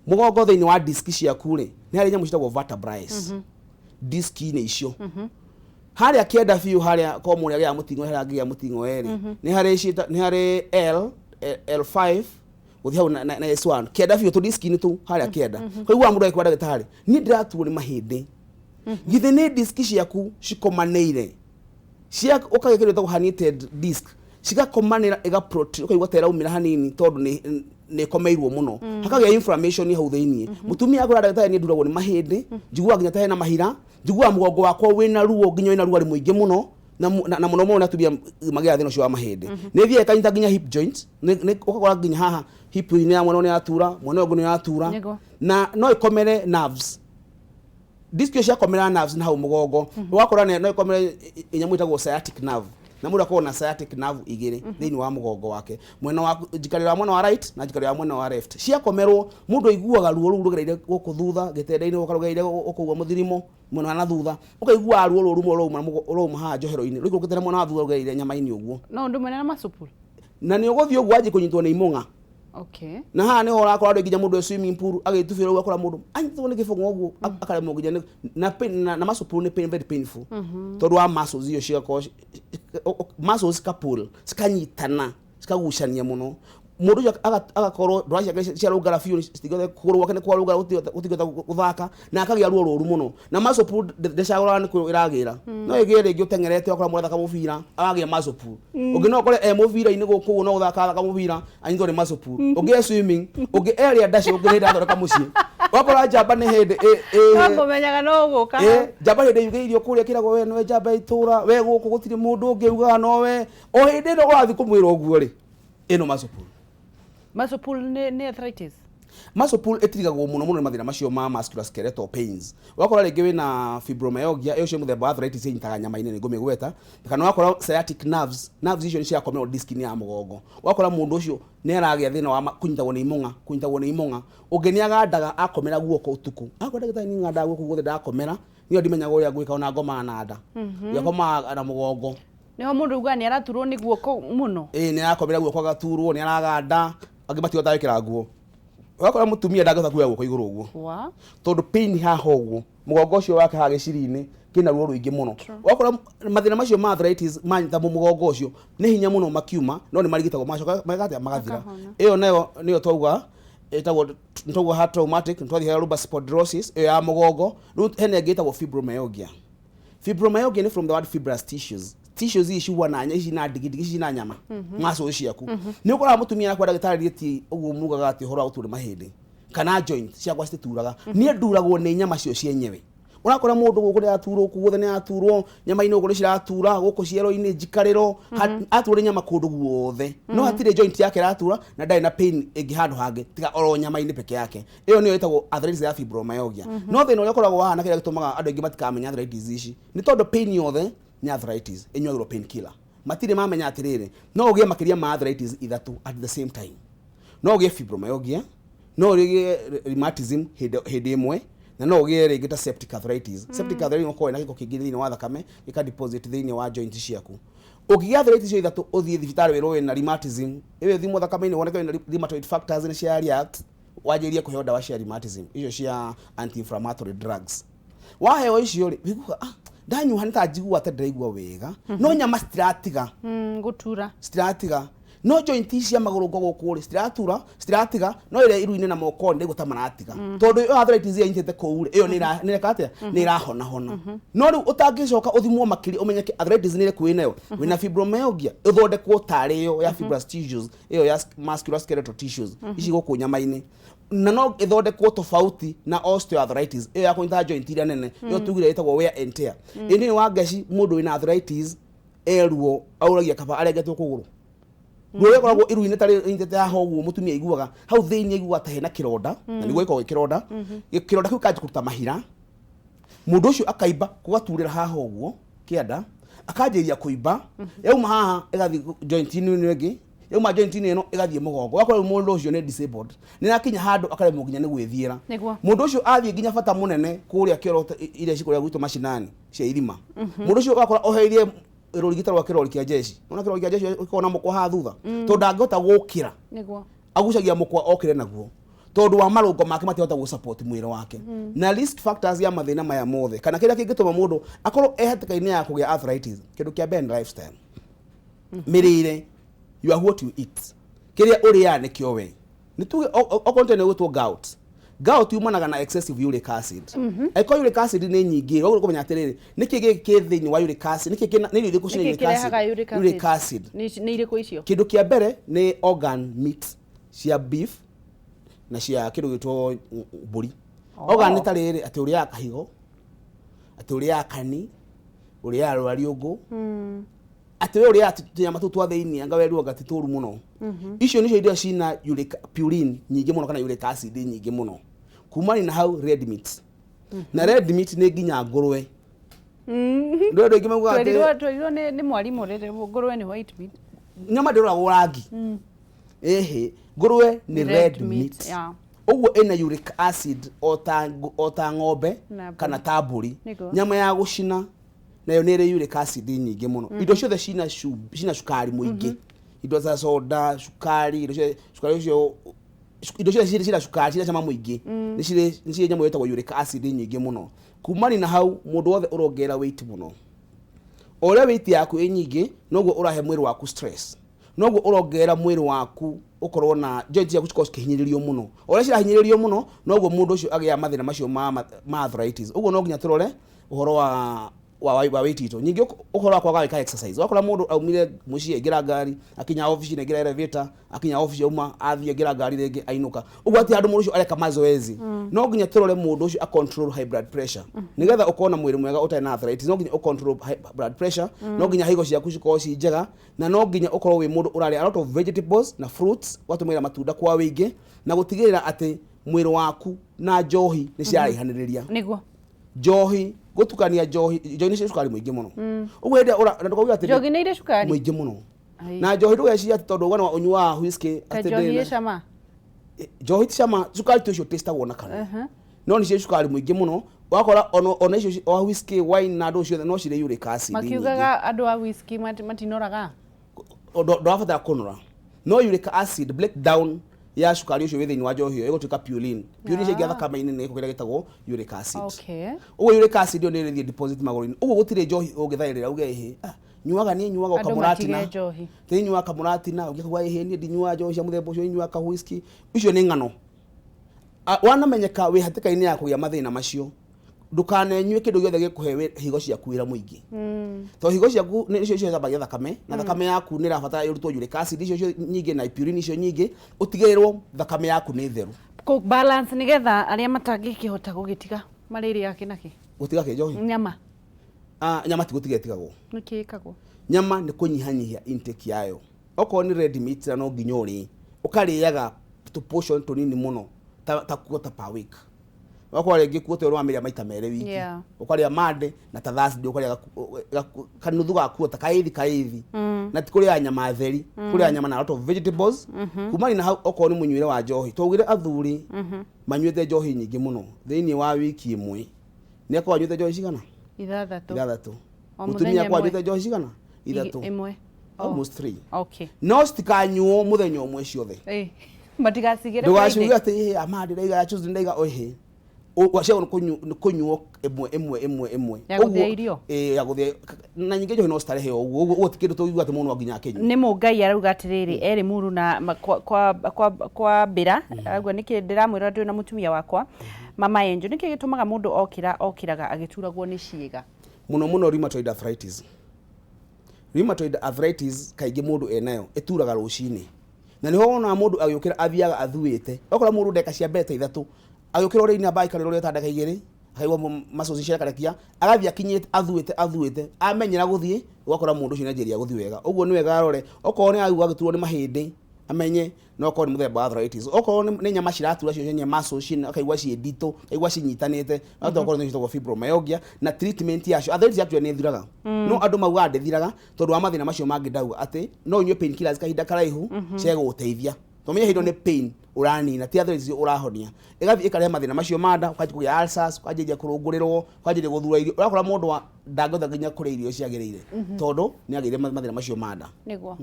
mũgongo thĩinĩ wa disk ciaku rĩ, nĩ harĩ nyamũ ciĩtagwo vertebrae. Disk-inĩ icio harĩa kĩanda biũ, harĩa ko mũrĩa agĩaga mũting'oe, harĩa angĩgĩa mũting'oe rĩ, nĩ harĩ L5 gũthiĩ hau na S1, kĩanda biũ, tũ-disk-inĩ tũu harĩa kĩanda. Koiguaga mũndũ agĩkwa, "Ndagĩtarĩ, niĩ ndĩratuo nĩ mahĩndĩ." Githĩ nĩ disk ciaku cikomanĩire, cia ũkagĩa kĩndũ gĩtagwo herniated disc, cigakomanĩra, ũkaigua ta ĩraumĩra hanini tondũ nĩ ĩkomeirwo mũno, hakagĩa inflammation hau thĩiniĩ. Mũtumia akwĩra, "Ndagĩtarĩ, niĩ nduragwo nĩ mahĩndĩ, njiguaga nginya ta hena mahira, njiguaga mũgongo wakwa wĩna ruo, nginya wĩna rugarĩ mũingĩ mũno." Na mũno mũno nĩ atumia magĩaga thĩna ũcio wa mahĩndĩ. Nĩ ĩthiaga ĩkanyita nginya hip joint, ũgakora nginya haha hip-inĩ ya mwena ũyũ nĩ yatura, mwena ũyũ ũngĩ nĩ yatura. Na no ĩkomere nerves, disc icio ciakomera nerves na hau mũgongo, ũgakora no ĩkomere nyamũ ĩtagwo sciatic nerve, na mũndũ akoragwo na sciatic nerve igĩrĩ thĩinĩ wa mũgongo wake, mwena wa njikarĩro wa mwena wa right na njikarĩro ya mwena wa left. Ciakomerwo, mũndũ aiguaga ruo rũu rũgereire gũkũ thutha gĩtenda-inĩ, gũka rũgereire gũkũ ũguo mũthirimo mwena wa na thutha, ũkaiguaga ruo rũru mũno rũrauma haha njohero-inĩ, rũikũrũkĩte na mwena wa thutha, rũgereire nyama-inĩ ũguo. No ũndũ mwena na macupuru. Na nĩ ũgũthiĩ ũguo wanjie kũnyitwo nĩ imũng'a. Na haha nĩho ũrakora andũ nginya mũndũ e swimming pool agĩtubĩra ũguo, akora mũndũ anyitwo nĩ gĩbũng'o ũguo, akaremwo nginya na pain, na muscle pull nĩ pain, very painful, tondũ wa muscles icio cigakorwo muscles cikapull, cikanyitana, cikagucania mũno. Mũndũ ũcio agakorwo ndwara ciake ciarũngara biũ, citingĩhota, kũgũrũ gwake nĩ kwarũngara, gũtingĩhota gũthaka, na akagĩa ruo rũru mũno. Na muscle pull ndĩcagũraga nĩ kũ ĩragĩra. No ĩgĩe rĩngĩ ũteng'erete, ũgakora mũrathaka mũbira agagĩa muscle pull. Ũngĩ no ũkore e mũbira-inĩ gũkũ ũguo, no gũthaka athaka mũbira, anyitwo nĩ muscle pull. Ũngĩ e swimming, ũngĩ erĩa ndaci, ũngĩ nĩ hĩndĩ athondeka mũciĩ, ũgakora njamba nĩ hĩndĩ No ngũmenyaga no ũgũka. Njamba hĩndĩ yugĩirio kũrĩa kĩragwo, "We nĩwe njamba ya itũra, we gũkũ gũtirĩ mũndũ ũngĩ ugaga nowe." O hĩndĩ ĩno ũrathiĩ kũmwĩra ũguo rĩ, ĩno muscle pull. Muscle pull nĩ arthritis? Muscle pull ĩtirigagwo mũno mũno nĩ mathĩna macio ma musculoskeletal pains. Ũgakora rĩngĩ wĩna fibromyalgia, ĩyo cio mũthemba wa arthritis ĩnyitaga nyama-inĩ, nĩ ngũmĩgweta. Kana ũgakora sciatic nerves, nerves icio nĩ ciakomerwo disk-inĩ ya mũgongo, ũgakora mũndũ ũcio nĩ aragĩa thĩna wa kũnyitagwo nĩ imũng'a, kũnyitagwo nĩ imũng'a. Ũngĩ nĩ agandaga akomera guoko ũtukũ, akora, "Ndagĩtarĩ, niĩ ngandaga guoko guothe ndakomera, niĩ ndimenyaga ũrĩa ngwĩka, ona ngomaga na nda, ngakomaga na mũgongo." Nĩho mũndũ ugaga nĩ araturwo nĩ guoko mũno. Ĩĩ, nĩ arakomera guoko agaturwo, nĩ araganda, angĩ matigota gwĩkĩra nguo. Ũgakora mũtumia ndangĩhota kuoya guoko igũrũ ũguo tondũ pain haha ũguo mũgongo ũcio wake, haha gĩciri-inĩ kĩna ruo rũingĩ mũno. Ũgakora mathĩna macio ma arthritis manyita mũgongo ũcio nĩ hinya mũno makiuma, no nĩ marigitagwo, magacoka magatia magathira. Makahona. Ĩyo nayo nĩyo twauga ĩtagwo, twauga ha traumatic, twathiĩ ha lumbar spondylosis, ĩyo ya mũgongo. Rĩu hena ĩngĩ ĩtagwo fibromyalgia. Fibromyalgia nĩ from the word fibrous tissues. Tissues ici cihuana ici na ndigi ndigi, ici na nyama, muscles ciaku. Nĩ ũkoraga mũtumia akwenda, "Ndagĩtarĩ, ti ũguo mugaga atĩ ũhoro wa gũturwo nĩ mahĩndĩ kana joint ciakwa citituraga, niĩ nduragwo nĩ nyama cio cienyewe." Ũrakora mũndũ gũkũ nĩ araturwo, gũkũ guothe nĩ araturwo, nyama-inĩ gũkũ nĩ ciratura, gũkũ ciero-inĩ, njikarĩro, aturwo nĩ nyama kũndũ guothe, no hatirĩ joint yake ĩratura na ndarĩ na pain ĩngĩ handũ hangĩ tiga oro nyama-inĩ peke yake. Ĩyo nĩyo ĩtagwo arthritis ya fibromyalgia. No thĩna ũrĩa ũkoragwo haha na kĩrĩa gĩtũmaga andũ aingĩ matikamenya arthritis ici nĩ tondũ pain yothe Nĩ arthritis ĩnyuagĩrwo painkiller. Matirĩ mamenya atĩrĩrĩ, no ũgĩe makĩria ma arthritis ithatũ at the same time. No ũgĩe fibromyalgia, no ũgĩe rheumatism hĩndĩ ĩmwe, na no ũgĩe rĩngĩ ta septic arthritis. Septic arthritis ũkorwo na gĩko kĩingĩ thĩinĩ wa thakame, gĩka deposit thĩinĩ wa joint ciaku. Ũngĩgĩa arthritis icio ithatũ, ũthiĩ thibitarĩ wĩrwo wĩna rheumatism, ĩyo ĩthimwo thakame-inĩ woneke wĩna rheumatoid factors nĩ cia react, wanjĩrĩrie kũheo ndawa cia rheumatism icio cia anti-inflammatory drugs. Waheo icio rĩ, wĩiguaga, "Ah, ndanyua nĩ ta njigua ta ndĩraigua wega, no nyama citiratiga." Gutura. Citiratiga, no joint cia magũrũ ngo gũkũ rĩ, citiratura, citiratiga, no ĩrĩa iru-inĩ na moko rĩ, ndĩraigua ta maratiga, tondũ ĩyo arthritis ĩrĩa ĩnyitĩte kũu rĩ, ĩyo nĩ ĩreka atĩa? Nĩ ĩrahonahona. No rĩu ũtangĩcoka ũthimwo makĩria ũmenyeke arthritis nĩ ĩrĩkũ wĩnayo, wĩna fibromyalgia, ĩthondekwo tarĩ ĩyo ya fibrous tissues, ĩyo ya musculoskeletal tissues ici gũkũ nyama-inĩ, na no ĩthondekwo tofauti na osteoarthritis ĩyo ya kũnyita joint iria nene, ĩyo tugire ĩtagwo wear and tear. Ĩndĩ wa ngeci, mũndũ wĩna arthritis eruo auragia kaba arengetwo kũgũrũ. Ruo rũkoragwo iru-inĩ tarĩ ĩnyitĩte haha ũguo, mũtumia aiguaga hau thĩinĩ, aiguaga ta hena kĩronda, na nĩguo gĩkoragwo gĩ kĩronda. Kĩronda kĩu kĩkanjia kũruta mahira, mũndũ ũcio akaimba, gũgaturĩra haha ũguo kĩanda, akanjĩrĩria kũimba, yauma haha ĩgathiĩ joint-inĩ ĩno ĩngĩ, yauma joint-inĩ ĩno ĩgathiĩ mũgongo. Ũgakora rĩu mũndũ ũcio nĩ disabled, nĩ arakinya handũ akaremwo nginya nĩ gwĩthiĩra. Mũndũ ũcio athiĩ nginya bata mũnene kũrĩa kĩoro iria cikũrĩa gwitũ macinani cia irima, mũndũ ũcio ũgakora oheirie rũrigita rwa kĩrori kĩa jeshi. Ona kĩrori kĩa jeshi gĩkoragwo na mũkwa haha thutha, tondũ ndangĩhota gũkĩra. Agucagia mũkwa okĩre naguo, tondũ wa marũngo make matihota gũ support mwĩrĩ wake. Na risk factors ya mathĩna maya mothe, kana kĩrĩa kĩngĩtũma mũndũ akorwo e hatĩka-inĩ ya kũgĩa arthritis, kĩndũ kĩa mbere nĩ lifestyle, mĩrĩre. You are what you eat. Kĩrĩa ũrĩaga nĩkĩo we. Nĩ tuge okorwo nĩ gwĩtwo gout, gout yumanaga na excessive uric acid. Angĩkorwo uric acid nĩ nyingĩ, wagĩrĩirwo kũmenya atĩrĩrĩ, nĩkĩ gĩkĩ kĩ thĩinĩ wa uric acid, nĩkĩ nĩ irio irĩkũ cina Nĩkĩ uric acid? Kĩrehaga uric acid? Uric acid. Nĩ irĩkũ icio? Kĩndũ kĩa mbere nĩ organ meat cia beef na cia kĩndũ gĩtwo mbũri. Organ nĩ ta rĩrĩ, atĩ ũrĩaga kahigo, atĩ ũrĩaga kani, ũrĩaga rwariũngũ, atĩ we ũrĩaga tũnyama tũu twa thĩinĩ, anga weruo anga ti tũru mũno. Icio nĩcio irio cina uric purine nyingĩ mũno kana uric acid nyingĩ mũno. Kumani na hau, red meat, na red meat nĩ nginya ngũrwe. Ndũ andũ aingĩ maugaga atĩ Twerirwo nĩ mwarimũ rĩrĩ, ngũrwe nĩ white meat. Nyama ndĩroragwo rangi. Ĩhĩ, ngũrwe nĩ red meat. Ũguo ĩna uric acid o ta ng'ombe Na mbũri. Kana ta mbũri. Nĩguo. Nyama ya gũcina nayo nĩ ĩrĩ uric acid nyingĩ mũno. Indo ciothe cina cukari mũingĩ, indo ta soda, cukari, indo ciothe cukari ũcio, indo ciothe cina cukari, cina cama mũingĩ, nĩ cirĩ nyamũ ĩtagwo uric acid nyingĩ mũno. Kumani na hau, mũndũ wothe ũrongerera weight mũno, o ũrĩa weight yaku ĩ nyingĩ, noguo ũrahe mwĩrĩ waku stress, noguo ũrongerera mwĩrĩ waku ũkorwo na joint ciaku cikorwo cikĩhinyĩrĩrio mũno. O ũrĩa cirahinyĩrĩrio mũno, noguo mũndũ ũcio agĩa mathĩna macio ma arthritis. Ũguo no nginya tũrore ũhoro wa weight itũ. Ningĩ ũhoro wa kwaga gwĩka exercise, wakora mũndũ aumire mũciĩ, aingĩra ngari, akinya ofici, aingĩra elevator, akinya ofici, auma, athiĩ aingĩra ngari rĩngĩ, ainũka. Ũguo atĩ handũ mũndũ ũcio areka mazoezi. No nginya tũrore mũndũ ũcio a control high blood pressure, nĩgetha ũkorwo na mwĩrĩ mwega ũtarĩ na arthritis. No nginya ũ control high blood pressure, no nginya higo ciaku cikorwo ci njega, na no nginya ũkorwo wĩ mũndũ ũrarĩa a lot of vegetables na fruits, ũgatũmĩra matunda kwa wĩingĩ, na gũtigĩrĩra atĩ mwĩrĩ waku na njohi nĩ ciraraihanĩrĩria. Njohi, gũtukania njohi, njohi nĩ cirĩ cukari mũingĩ mũno. Ũguo hĩndĩ ĩrĩa na ndũkauge atĩ Njohi nĩ irĩ cukari? Mũingĩ mũno. Ai. Na njohi ndũgeciria atĩ tondũ ũgana ũnyuaga whisky Ta atĩ njohi ndĩrĩ ĩ cama. Njohi ti cama, cukari ti ũcio tĩstagwo na kanua, no nĩ cirĩ cukari mũingĩ mũno. Wakora ona icio o whisky, wine na andũ ciothe no cirĩ uric acid nyingĩ. Makiugaga andũ a whisky matinoraga. Ndũrabatara kũnora, no uric acid breakdown ya cukari ũcio wĩ thĩinĩ wa njohi ĩyo ĩgũtuĩka purine. Purine ciaingĩra thakame-inĩ nĩ gĩko kĩrĩa gĩtagwo uric acid. Ũguo uric acid ĩyo nĩ ĩrĩthiĩ deposit magũrũ-inĩ. Ũguo gũtirĩ njohi ũngĩthaĩrĩra uge ĩhĩ, ah, nyuaga niĩ nyuaga o Andũ kamũratina. matige njohi. Niĩ nyuaga kamũratina, ũngĩ akauga ĩhĩ, niĩ ndinyuaga njohi cia mũthemba ũcio, nyuaga ka whisky. Icio nĩ ng'ano. Wanamenyeka wĩ hatĩka-inĩ ya kũgĩa mathĩna macio, ndũkanenyue kĩndũ gĩothe gĩkũhe higo ciaku wĩra mũingĩ, tondũ higo ciaku nĩcio cicambagia thakame, na thakame yaku nĩ ĩrabatara ĩrutwo uric acid icio cio nyingĩ na purine icio nyingĩ, ũtigĩrĩrwo thakame yaku nĩ theru. Kũ balance, nĩgetha arĩa matangĩkĩhota gũgĩtiga marĩrĩa kĩ na kĩ? Gũtiga kĩ, njohi? Nyama. Ah, nyama ti gũtiga ĩtigagwo. Nĩkĩ ĩkagwo? Nyama nĩ kũnyihanyihia intake yayo. Okorwo nĩ red meat, na no nginya ũrĩe, ũkarĩaga tũ portion tũnini mũno, ta quarter per week. Ũgakora rĩngĩ kuota ĩyo ũramĩrĩa maita merĩ wiki. Ũkarĩa Monday na ta Thursday ũkarĩa kanuthu ga kuota kaithi kaithi. Na ti kũrĩa nyama theri, kũrĩa nyama na lot of vegetables. Kumania na hau okorwo nĩ mũnyuĩre wa njohi, twaugire athuri manyuĩte njohi nyingĩ mũno thĩinĩ wa wiki ĩmwe. Nĩ akorwo anyuĩte njohi cigana? Ithathatũ. Ithathatũ. O Mũtumia mũthenya akorwo ĩmwe. anyuĩte njohi cigana? Ithatũ. Ĩmwe. Almost three. Okay. No citikanyuo mũthenya ũmwe ciothe. Matigacigĩre. Ndũgaciuge atĩ ĩhĩ ama ndĩraiga ya Tuesday ndaiga ĩhĩ. Waciagwo nĩ kũnyuo ĩmwe ĩmwe ĩmwe ĩmwe. Ya gũthĩa irio? Ĩĩ, ya gũthĩa. Na nyingĩ njohi no citarehe o ũguo. Ũguo ti kĩndũ tũngiuga atĩ mũndũ no nginya akĩnyue. Nĩ Mũngai arauga atĩrĩrĩ, erĩ muru na kwa mbĩra, arauga nĩkĩ ndĩramwĩra ndĩ na mũtumia wakwa, Mama Angel, nĩkĩ gĩtũmaga mũndũ okĩra okĩraga agĩturagwo nĩ ciĩga? Mũno mũno rheumatoid arthritis. Rheumatoid arthritis kaingĩ mũndũ enayo ĩturaga rũcinĩ. Na nĩho wonaga mũndũ agĩũkĩra athiaga athuĩte. Ũgakora mũndũ ndagĩka cia mbere ta ithatũ agĩũkĩra ũrĩrĩ-inĩ amba aikarĩra ũrĩrĩ ta ndagĩka igĩrĩ, akaigua muscles ciakarekia, agathiĩ akinyĩte athuĩte athuĩte, amenyera gũthiĩ ũgakora mũndũ ũcio nĩanjĩrĩria gũthiĩ wega. Ũguo nĩ wega arore, okorwo nĩ araigua agĩturwo nĩ mahĩndĩ amenye no okorwo nĩ mũthemba wa arthritis. Okorwo nĩ nyama ciratura cio cienyewe muscles akaigua ciĩ nditũ, akaigua cinyitanĩte, no okorwo nĩ ciĩtagwo fibromyalgia na treatment yacio. Arthritis actually nĩ ĩthiraga. No andũ maugaga ndĩthiraga tondũ wa mathĩna macio mangĩ ndauga atĩ no ũnyue painkillers kahinda karaihu cegũgũteithia. Tũmenye hĩndĩ ĩyo nĩ pain ũranina, ti arthritis ũrahonia. Ĩgathiĩ ĩkarehe mathĩna macio ma nda, ũkanjia kũgĩa ulcers, ũkanjĩrĩria kũrũngũrĩrwo, ũkanjĩrĩria gũthura irio. Ũrakora mũndũ ndangĩhota nginya kũrĩa irio ciagĩrĩire tondũ nĩ agĩire mathĩna macio ma nda. Nĩguo.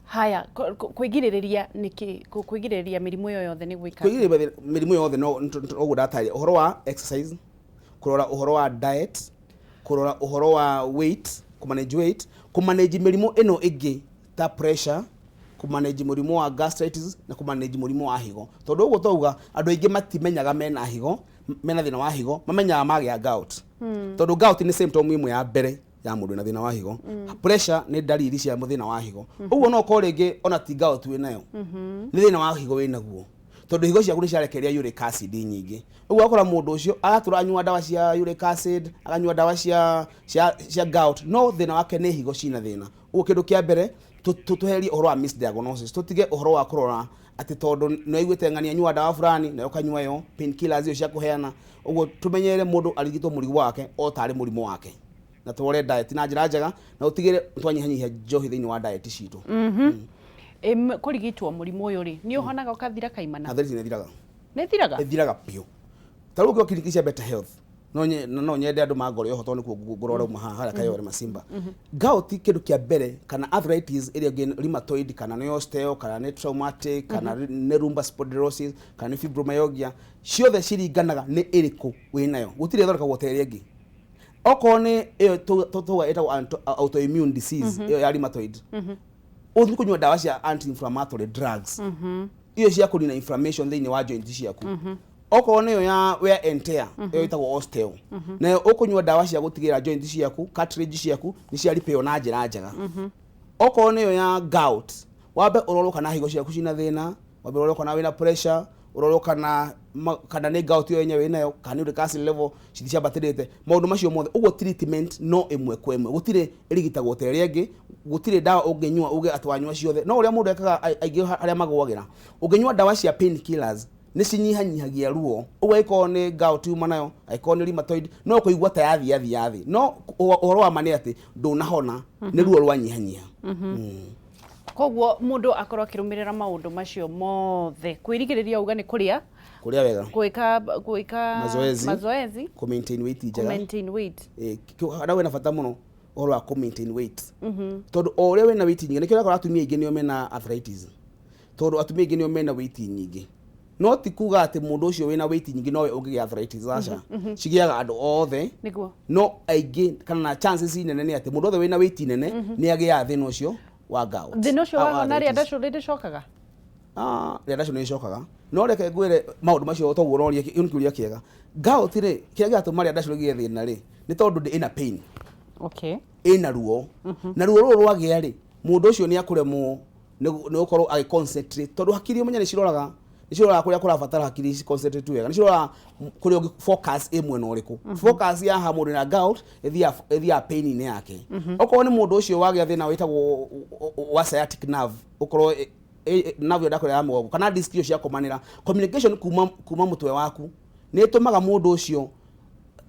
Haya, kwĩgirĩrĩria nĩkĩ? Kwĩgirĩrĩria mĩrimũ ĩyo yothe nĩ gwĩka? Kwĩgirĩrĩria mĩrimũ yothe no ũguo ndatarĩria, ũhoro wa exercise, kũrora ũhoro wa diet, kũrora ũhoro wa weight, kũ manage weight, kũ manage mĩrimũ ĩno ĩngĩ ta pressure, kũ manage mũrimũ wa gastritis na kũ manage mũrimũ wa higo. Tondũ ũguo twauga andũ aingĩ matimenyaga mena higo, mena thĩna wa higo, mamenyaga magĩa gout. Tondũ gout nĩ symptom ĩmwe ya mbere ya mũndũ wĩna thĩna wa higo. Pressure nĩ ndariri cia thĩna wa higo. Ũguo no ũkorwo rĩngĩ ona ti gout wĩnayo, nĩ thĩna wa higo wĩnaguo. Tondũ higo ciaku nĩ ciarekereria uric acid nyingĩ. Ũguo ũgakora mũndũ ũcio aratũra anyua ndawa cia uric acid, akanyua ndawa cia gout, no thĩna wake nĩ higo cina thĩna. Ũguo kĩndũ kĩa mbere tũherie ũhoro wa misdiagnosis, tũtige ũhoro wa kũrora atĩ tondũ nĩ waiguĩte ng'ania anyua ndawa fulani nawe ũkanyua yo, painkillers icio cia kũheana. Ũguo tũmenyerere mũndũ arigitwo mũrimũ wake o tarĩ mũrimũ wake. Na tũrore diet na njĩra njega na ũtigĩre twanyihanyihia njohi thĩinĩ wa diet citũ. Kũrigitwo mũrimũ ũyũ rĩ, nĩ ũhonaga ũkathira kaimana? Arthritis nĩ ĩthiraga. Nĩ ĩthiraga? Ĩthiraga biũ. Ta rĩu ũngĩoka kiriniki cia Better Health, no nyende andũ mangore oho tondũ nĩkuo ngũrora uma haha harĩa Kayole Masimba. Gout kĩndũ kĩa mbere kana arthritis ĩrĩa ĩngĩ rheumatoid kana nĩ osteo kana nĩ traumatic kana nĩ lumbar spondylosis kana nĩ fibromyalgia, ciothe ciringanaga nĩ ĩrĩkũ wĩnayo. Gũtirĩ ĩthondekagwo ta ĩrĩa ĩngĩ. Okorwo nĩ ĩyo tũga ĩtagwo autoimmune disease ĩyo ya rheumatoid, ũthiĩ kũnyua ndawa cia anti-inflammatory drugs iyo cia kũnina inflammation thĩinĩ wa joint ciaku. Okorwo nĩyo ya wear and tear ĩyo ĩtagwo osteo, nayo ũkũnyua ndawa cia gũtigĩrĩra joint ciaku, cartilage ciaku nĩ cia repair na njĩra njega. Okorwo nĩyo ya gout, wambe ũrorwo kana higo ciaku cina thĩna, wambe ũrorwo kana wĩna pressure, ũrorwo kana nĩ gout ĩyo yenyewe wĩnayo, kana nĩ uric acid level citiambatĩrĩte, maũndũ macio mothe. Ũguo treatment no ĩmwe kwa ĩmwe, gũtirĩ ĩrigitagwo ta ĩrĩa ĩngĩ, gũtirĩ ndawa ũngĩnyua uge atĩ wanyua ciothe. No ũrĩa mũndũ ekaga aingĩ arĩa magũagĩra, ũngĩnyua ndawa cia painkillers nĩ cinyihanyihagia ruo. Ũguo angĩkorwo nĩ gout yuma nayo, angĩkorwo nĩ rheumatoid, no kũigua ta yathiĩ yathiĩ thĩ, no ũhoro wa ma nĩ atĩ ndũnahona, nĩ ruo rwanyihanyiha. Koguo mũndũ akorwo akĩrũmĩrĩra maũndũ macio mothe, kwĩrigĩrĩria uga nĩ kũrĩa kũrĩa wega, gwĩka mazoezi, mazoezi, kũ maintain weight njega, kũ maintain weight. Na wĩna bata mũno ũhoro wa kũ maintain weight, tondũ o ũrĩa wĩna weight nyingĩ, nĩkĩo ũrakora atumia aingĩ nĩo mena arthritis, tondũ atumia aingĩ nĩo mena weight nyingĩ. No ti kuga atĩ mũndũ ũcio wĩna weight nyingĩ nowe ũngĩgĩa arthritis, aca, cigĩaga andũ othe. No aingĩ kana chances nene nĩ atĩ mũndũ othe wĩna weight nene nĩ agĩaga thĩna ũcio wa gout. Thĩna ũcio wahona rĩa ndacũ rĩrĩcokaga? Rĩa ndacũ nĩ rĩcokaga. No reke ngwĩre maũndũ macio toguo ũroria, kĩu nĩ kĩũria kĩega. Gout rĩ, kĩrĩa kĩratũma rĩa ndacũ rĩgĩe thĩna rĩ, nĩ tondũ ĩna pain. Ĩna ruo. Na ruo rũrũ rwagĩa rĩ, mũndũ ũcio nĩ akũremwo nĩ gũkorwo agĩ concentrate, tondũ hakiri ũmenye nĩ ciroraga kũrĩa kũrabatara hakiri ci concentrate wega, nĩ ciroraga kũrĩa ũngĩ focus ĩ mwena ũrĩkũ. Focus ya haha mũndũ na gout ĩthiaga pain-inĩ yake. Okorwo nĩ mũndũ ũcio wagĩa thĩna wĩtagwo wa sciatic nerve, ũkorwo nerve ĩyo ndakwĩra ya mũgongo kana disc icio ciakomanĩra, communication kuma mũtwe waku Nĩ ĩtũmaga mũndũ ũcio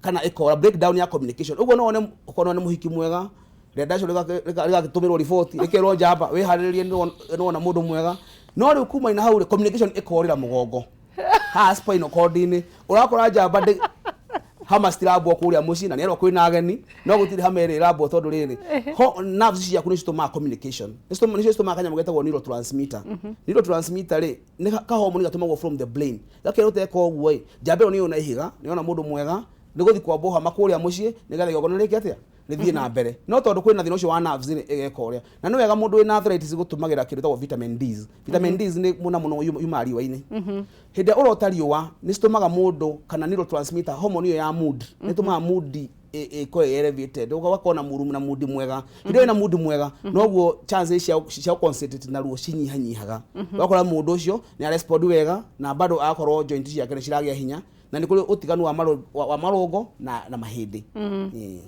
kana ĩkora breakdown ya communication. Ũguo no wone ũkorwo nĩ mũhiki mwega, renda ũcio rĩgagĩtũmĩrwo riboti, rĩkerwo njamba wĩharĩrĩrie, nĩ wona mũndũ mwega. No rĩu kuma na hau rĩ, communication ĩkorĩra mũgongo haha spinal cord-inĩ. Ũrakora njamba ndĩ hama citirambwo kũrĩa mũciĩ na nĩerwo kwĩna ageni, no gũtirĩ hama ĩrĩ ĩrambwo, tondũ rĩrĩ ho nerves ciaku nĩ citũmaga communication. Nĩcio citũmaga kanyamũ getagwo neurotransmitter. Neurotransmitter rĩ, nĩ kahormone gatũmagwo from the brain, gakerwo teka ũguo ĩ, njamba ĩyo nĩ yona ihiga, nĩ yona mũndũ mwega, nĩ gũthiĩ kwambwo hama kũrĩa mũciĩ nĩgetha igongona rĩke atĩa, rĩthiĩ na mbere. No tondũ kwĩna thĩna ũcio wa nerves rĩ, ĩgeka ũrĩa. Na nĩ wega mũndũ wĩna arthritis gũtũmagĩra kĩndũ gĩtagwo vitamin Ds. Vitamin Ds nĩ mũno mũno yumaga riũa-inĩ. Hĩndĩ ĩrĩa ũrota riũa, nĩ citũmaga mũndũ kana neurotransmitter hormone ĩyo ya mood, nĩ ĩtũmaga mood ĩkorwo ĩ elevated, ũgakorwo na mũru na mood mwega. Hĩndĩ ĩyo wĩna mood mwega, noguo chances cia concentrate na ruo cinyihanyihaga. Ũgakora mũndũ ũcio nĩ arespond wega na bado agakorwo joint ciake nĩ ciragĩa hinya, na nĩ kũrĩ ũtiganu wa marũngo na mahĩndĩ. Ĩĩ.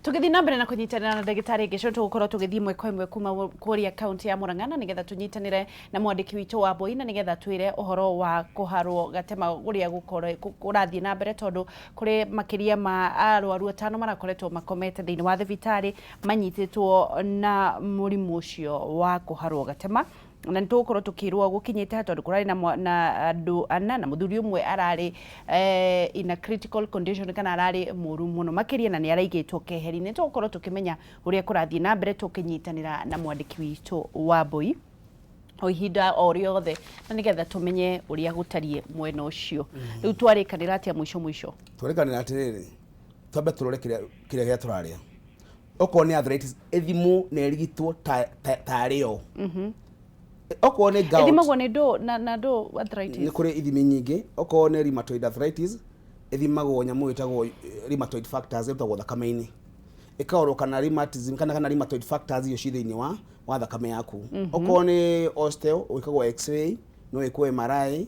Tũgĩthiĩ na mbere na kũnyitanĩra na ndagĩtarĩ Ngĩcũ, tũgũkorwo tũgĩthiĩ ĩmwe kwa ĩmwe kuma kũrĩa kaunti ya Murang'a, na nĩgetha tũnyitanĩre na mwandĩki witũ wa Mbui, na nĩgetha twĩre ũhoro wa kũharwo gatema ũrĩa kũrathiĩ na mbere, tondũ kũrĩ makĩria ma arwaru 5 marakoretwo makomete thĩinĩ wa thibitarĩ manyitĩtwo na mũrimũ ũcio wa kũharwo gatema. Na nĩ tũgũkorwo tũkĩrwo gũkinyĩte ha, tondũ kũrarĩ na andũ 4 na mũthuri ũmwe ararĩ in a critical condition, kana ararĩ mũru mũno makĩria na nĩ araigĩtwo keheri-inĩ. Tũgũkorwo tũkĩmenya ũrĩa kũrathiĩ na mbere tũkĩnyitanĩra na mwandĩki witũ wa Mbui o ihinda o rĩothe, na nĩgetha tũmenye ũrĩa gũtariĩ mwena ũcio. Rĩu twarĩkanĩra atĩa mũico mũico? Twarĩkanĩra atĩrĩrĩ, twambe tũrore kĩrĩa gĩa tũrarĩa. Okorwo nĩ arthritis, ĩthimwo na ĩrigitwo tarĩ yo. Okorwo nĩ gout, Ĩthimagwo nĩ ndũ na ndũ arthritis? Nĩ kũrĩ ithimi nyingĩ. Okorwo nĩ rheumatoid arthritis, ĩthimagwo nyamũ ĩtagwo rheumatoid factors, ĩrutagwo thakame-inĩ, ĩkarorwo kana rheumatism kana rheumatoid factors icio ci thĩinĩ wa thakame yaku. Okorwo nĩ osteo, wĩkagwo X-ray, no ĩkwo MRI,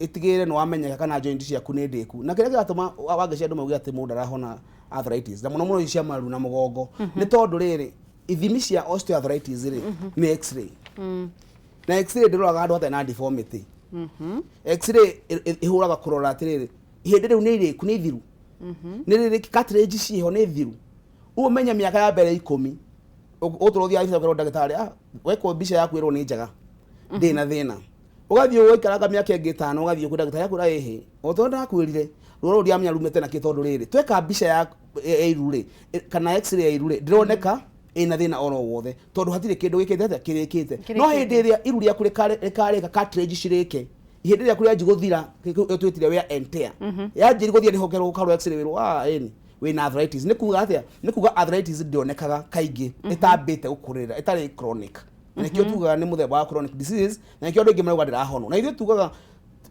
ĩtigĩrĩre nĩ wamenyeka kana joint ciaku nĩ ndĩku. Na kĩrĩa kĩratũma wangeci andũ mauge atĩ mũndũ ndarahona arthritis, na mũno mũno ici cia maru na mũgongo, nĩ tondũ rĩrĩ, ithimi cia osteoarthritis rĩ, nĩ X-ray, na X-ray ndĩroraga andũ hatarĩ na deformity. X-ray ĩhũraga kũrora atĩrĩrĩ, ihĩndĩ rĩu nĩ irĩku, nĩ ithiru, nĩ rĩrĩ cartilage ciĩho nĩ thiru. Ũguo menye mĩaka ya mbere 10 ũtũra ũthiaga thibitarĩ ũkerwo ndagĩtarĩ, wekwo mbica yaku ĩrwo nĩ njega, ndĩ na thĩna. Ũgathiĩ ũgaikaranga mĩaka ĩngĩ 5, ũgathiĩ kwĩ ndagĩtarĩ akwĩra, ĩhĩ, o tondũ ndakwĩrire, ruo rũrũ ndiramenya rumĩte nakĩ, tondũ rĩrĩ tweka mbica ya iru rĩ, kana X-ray ya iru rĩ, ndĩroneka ĩna thĩna oro wothe, tondũ hatirĩ kĩndũ gĩkĩte atĩa, kĩrĩkĩte. No hĩndĩ ĩrĩa iru rĩaku rĩkarĩka, cartilage cirĩke, ihĩndĩ rĩaku rĩanji gũthira, kĩu twĩtire wear and tear, yanjĩri gũthira, nĩho ũkerwo ũkarwo X-ray, wĩrwo, ĩni wĩna arthritis. Nĩ kuga atĩa? Nĩ kuga arthritis ndĩonekaga kaingĩ ĩtambĩte gũkũrĩra, ĩtarĩ chronic. Na nĩkĩo tugaga nĩ mũthemba wa chronic disease, na nĩkĩo andũ aingĩ marauga ndĩrahonwo. Na ithuĩ tugaga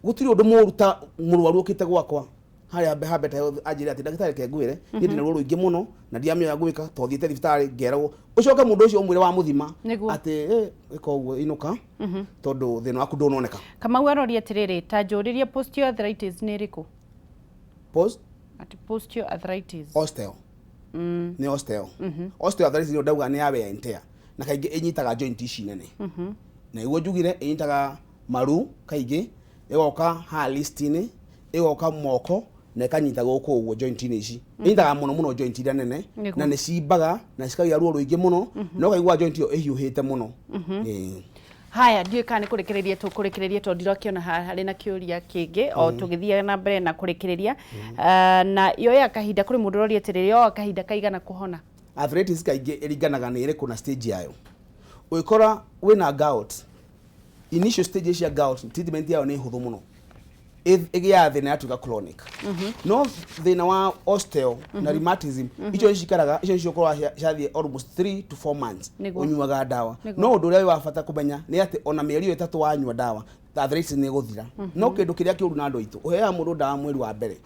gũtirĩ ũndũ mũũru ta mũrwaru ũkĩte gwakwa harĩa ha Better Health anjĩre atĩ, "Ndagĩtarĩ, reke ngwĩre, niĩ ndĩna ruo rũingĩ mũno na ndiramenya ũrĩa ngwĩka, tondũ thiĩte thibitarĩ ngeragwo." Ũcoke mũndũ ũcio ũmwĩre wa mũthima atĩ, "Ĩka ũguo, inũka, tondũ thĩna waku ndũnoneka." Kamau aroria atĩrĩrĩ, ta njũrĩrie osteoarthritis nĩ ĩrĩkũ? Post Atĩ osteoarthritis. Osteo nĩ osteo. Osteoarthritis nĩyo ndauga nĩ ya wear and tear, na kaingĩ ĩnyitaga joint ici nene. Na nĩguo njugire ĩnyitaga maru kaingĩ, ĩgoka haha wrist-inĩ, ĩgoka moko, na ĩkanyita gũkũ ũguo joint-inĩ ici. Ĩnyitaga mũno mũno joint iria nene. Na nĩ cimbaga na cikagĩa ruo rũingĩ mũno, na ũkaigua joint ĩyo ĩhiũhĩte mũno. Ĩĩ. Haya, ndiũĩ kana nĩ kũrĩkĩrĩria tũkũrĩkĩrĩria, tondũ ndirakĩona harĩ na kĩũria kĩngĩ o tũgĩthiaga na mbere na kũrĩkĩrĩria. Na yoyaga kahinda, kũrĩ mũndũ ũroria atĩrĩrĩ, yoyaga kahinda kaigana kũhona? Arthritis kaingĩ ĩringanaga nĩ ĩrĩkũ na stage yayo. Ũngĩkora wĩna gout, initial stage cia gout, treatment yayo nĩ hũthũ mũno. Ĩgĩaga thĩna yatuĩka chronic. No thĩna wa osteo na rheumatism, icio nĩ cikaraga, icio nĩcio ũkoraga ciathiĩ almost 3 to 4 months ũnyuaga ndawa. No ũndũ ũrĩa wĩ wa bata kũmenya nĩ atĩ ona mĩeri ĩyo 3 wanyua ndawa, arthritis nĩ ĩgũthira. No kĩndũ kĩrĩa kĩũru na andũ aitũ, ũheaga mũndũ ndawa mweri wa mbere,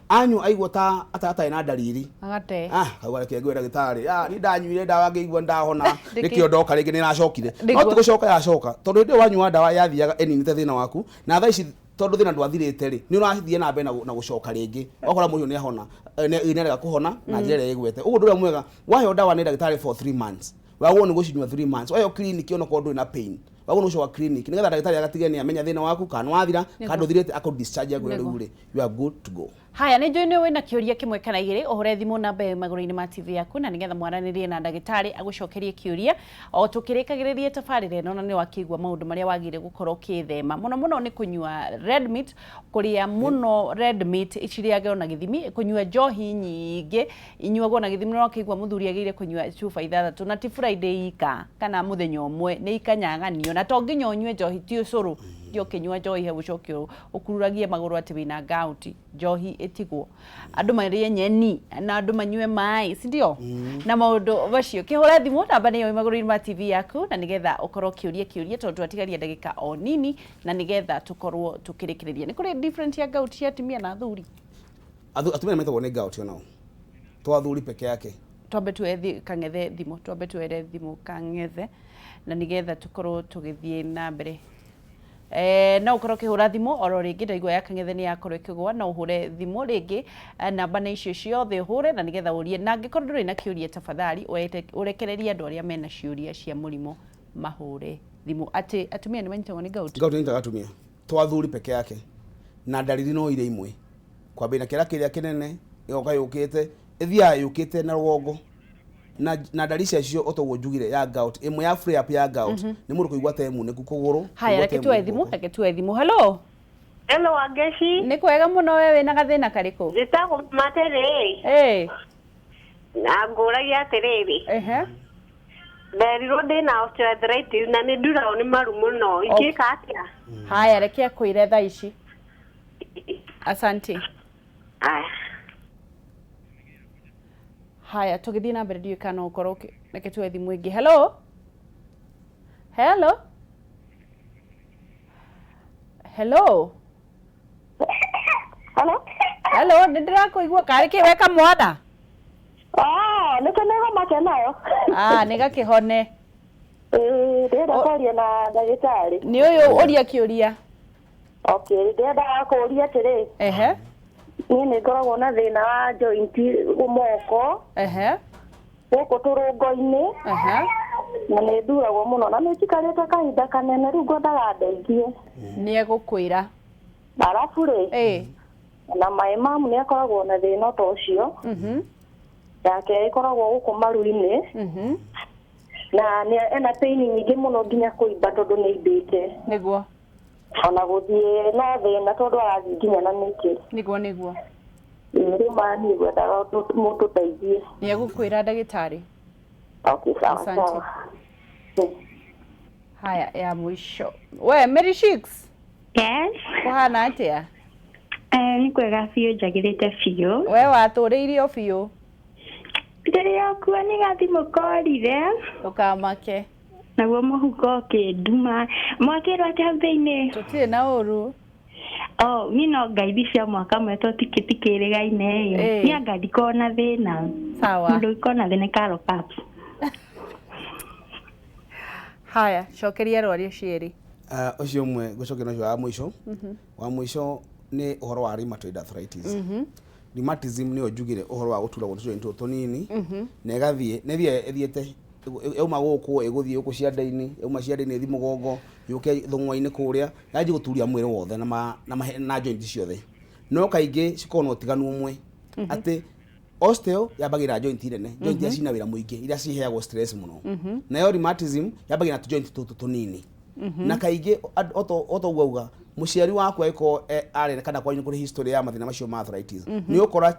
anyua aigua ta atarĩ na ndariri, agate. Kauga, "Reke ngwĩre ndagĩtarĩ, niĩ ndanyuire ndawa ngĩigua ndahona, nĩkĩo ndoka rĩngĩ, nĩ ĩracokire." No ti gũcoka yacoka, tondũ hĩndĩ ĩyo wanyua ndawa yathiaga ĩninĩte thĩna waku, na thaa ici tondũ thĩna ndwathirĩte rĩ, nĩ ũrathiĩ na mbere na gũcoka rĩngĩ. Ũgakora mũndũ nĩ ahona, nĩ arega kũhona na njĩra ĩrĩa ĩgwete. Ũguo ũndũ ũrĩa mwega, waheo ndawa nĩ ndagĩtarĩ for 3 months, wagĩrĩirwo nĩ gũcinyua 3 months. Waheo clinic, onokorwo ndũrĩ na pain, wagĩrĩirwo nĩ gũcoka clinic nĩgetha ndagĩtarĩ agatige nĩ amenya thĩna waku kana nĩ wathira kana ndũthirĩte, akũ discharge, akwĩre, "Rĩu rĩ, you are good to go." Haya, nä njå nä wä na kä å ria kä mwe kana igä rä, å hå re thimå namba ä magå-inä ma TV yaku na nĩgetha mwaranĩrie na ndagĩtarĩ agũcokerie kĩũria o tũkĩrĩkagĩrĩria tabarĩra ĩno. Na nĩ wakĩigua maũndũ marĩa wagĩrĩire gũkorwo ũkĩthema mũno mũno nĩ kũnyua red meat, kũrĩa mũno red meat cirĩagwo na gĩthimi, kũnyua njohi nyingĩ inyuagwo na gĩthimi. No wakĩigua mũthuri agĩrĩire kũnyua cuba ithathatũ na ti Friday ika kana mũthenya ũmwe, nĩ ikanyaganio. Na to nginya ũnyue njohi, ti ũcũrũ ti ũkĩnyua njohi hau ũcoke ũkururagie magũrũ atĩ wĩna gout. Njohi ĩtigwo, andũ marĩe nyeni na andũ manyue maĩ, si ndio? Na maũndũ macio, kĩhũra thimũ namba nĩyo magũrũ-inĩ ma TV yaku na nĩgetha ũkorwo ũkĩũria kĩũria, tondũ twatigaria ndagĩka o nini na nĩgetha tũkorwo tũkĩrĩkĩrĩria. Nĩ kũrĩ different ya gout cia atumia na athuri? Atumia metagwo nĩ gout onao, to athuri peke yake. Twambe tuoe Kang'ethe thimũ, twambe tuoere thimũ Kang'ethe na nĩgetha tũkorwo tũgĩthiĩ na mbere. No ũkorwo ũkĩhũra thimũ oro rĩngĩ. Ndaigua ya Kang'ethe nĩ yakorwo ĩkĩgũa. No ũhũre thimũ rĩngĩ, namba nĩ icio ciothe ũhũre na nĩgetha ũrie. Na angĩkorwo ndũrĩ na kĩũria, tafadhali ũrekererie andũ arĩa mena ciũria cia mũrimũ mahũre thimũ. Atĩ atumia nĩ manyitagwo nĩ gout? Gout nyitaga atumia, to athuri peke yake, na ndariri no iria imwe, kwambĩrĩria na kĩara kĩrĩa kĩnene, ĩgoka yũkĩte, ĩthiaga yũkĩte na rũgongo, na ndariri ciacio o toguo njugire ya gout. Ĩmwe ya flare up ya gout nĩ mũndũ kũigua ta e munĩku kũgũrũ, Haya, kũigua reke ta e tuoe munĩku thimũ. guoko. Reke tuoe thimũ. Hello. Hello, Wangeci. Nĩ kwega mũno. We wĩna gathĩna karĩkũ? Njĩtagwo Materĩ. Na ngũragia atĩrĩrĩ, nderirwo ndĩna osteoarthritis na nĩ nduragwo nĩ maru mũno. Ingĩka atĩa? Haya, reke akwĩre thaa ici. Asante. Aya. Haya, tũgĩthiĩ na mbere, ndiũĩ kana ũkorwo reke tuoe thimũ ĩngĩ. Hello, hello, hello. Hello. Hello, nĩ ndĩrakũigua. Karĩ kĩ weka mwana? Ah, nĩ kĩnego make nayo. Ah, nĩ gakĩhone. Ĩĩ, ndĩrenda kwaria na ndagĩtarĩ. Nĩ ũyũ, ũria kĩũria. Okay, ndĩrendaga kũũria atĩrĩ, niĩ nĩ ngoragwo na thĩna wa joint moko gũkũ tũrũngo-inĩ na nĩ nduragwo mũno na nĩ njikarĩte kahinda kanene, rĩu ngwendaga ndeithie. Nĩ egũkwĩra. Arabu rĩ, na my mum nĩ akoragwo na thĩna ta ũcio, yake ĩkoragwo gũkũ maru-inĩ na nĩ ena pain nyingĩ mũno nginya kũimba tondũ nĩ imbĩte. Ona gũthiĩ no thĩna tondũ arathiĩ nginya na mĩtĩ. Nĩguo nĩguo. Ĩĩ, rĩu ma niĩ ngwendaga mũtũteithie. Nĩ egũkwĩra ndagĩtarĩ. Okay, sawa. Asante. Sawa. Haya, ya mwisho, we Mary Shix. Yes. Kũhana atĩa? Nĩ kwega biũ, njagĩrĩte biũ. We watũrĩirio biũ? Rĩrĩa kua nĩ gathimũ korire. Ndũkamake. Naguo mũhuko ũkĩnduma. Mwakĩrwo atĩ hau thĩinĩ? Tũtirĩ na ũru. Oh, niĩ no ngaithi cia mwaka mwe to tikĩrĩgaine ĩ. Niĩ anga ndikoragwo na thĩna. Sawa. Mũndũ ũngĩkorwo na thĩna Carol Cups. Haya, cokeria arwaru acio erĩ. Ũcio ũmwe ngũcokia na ũcio wa mũico. Wa mũico nĩ ũhoro wa rheumatoid arthritis. Rheumatism nĩyo njugire ũhoro wa gũturagwo nĩ tũjoint tũtũ tũnini, na ĩgathiĩ na ĩthiĩ ĩthiĩte yauma gũkũ, ĩgũthiĩ gũkũ ciande-inĩ, yauma ciande-inĩ ĩthiĩ mũgongo, yũke thũng'wa-inĩ kũrĩa, yanjie gũturia mwĩrĩ wothe na joint ciothe. No kaingĩ cikoragwo na ũtiganu ũmwe, atĩ osteo yambagĩrĩra joint nene, joint iria cina wĩra mũingĩ, iria ciheagwo stress mũno. Nayo rheumatism yambagĩrĩra na tũjoint tũtũ tũnini. Na kaingĩ oto ũguo auga, mũciari waku angĩkorwo arĩ kana kwanyu kũrĩ history ya mathĩna macio ma arthritis, nĩ ũkora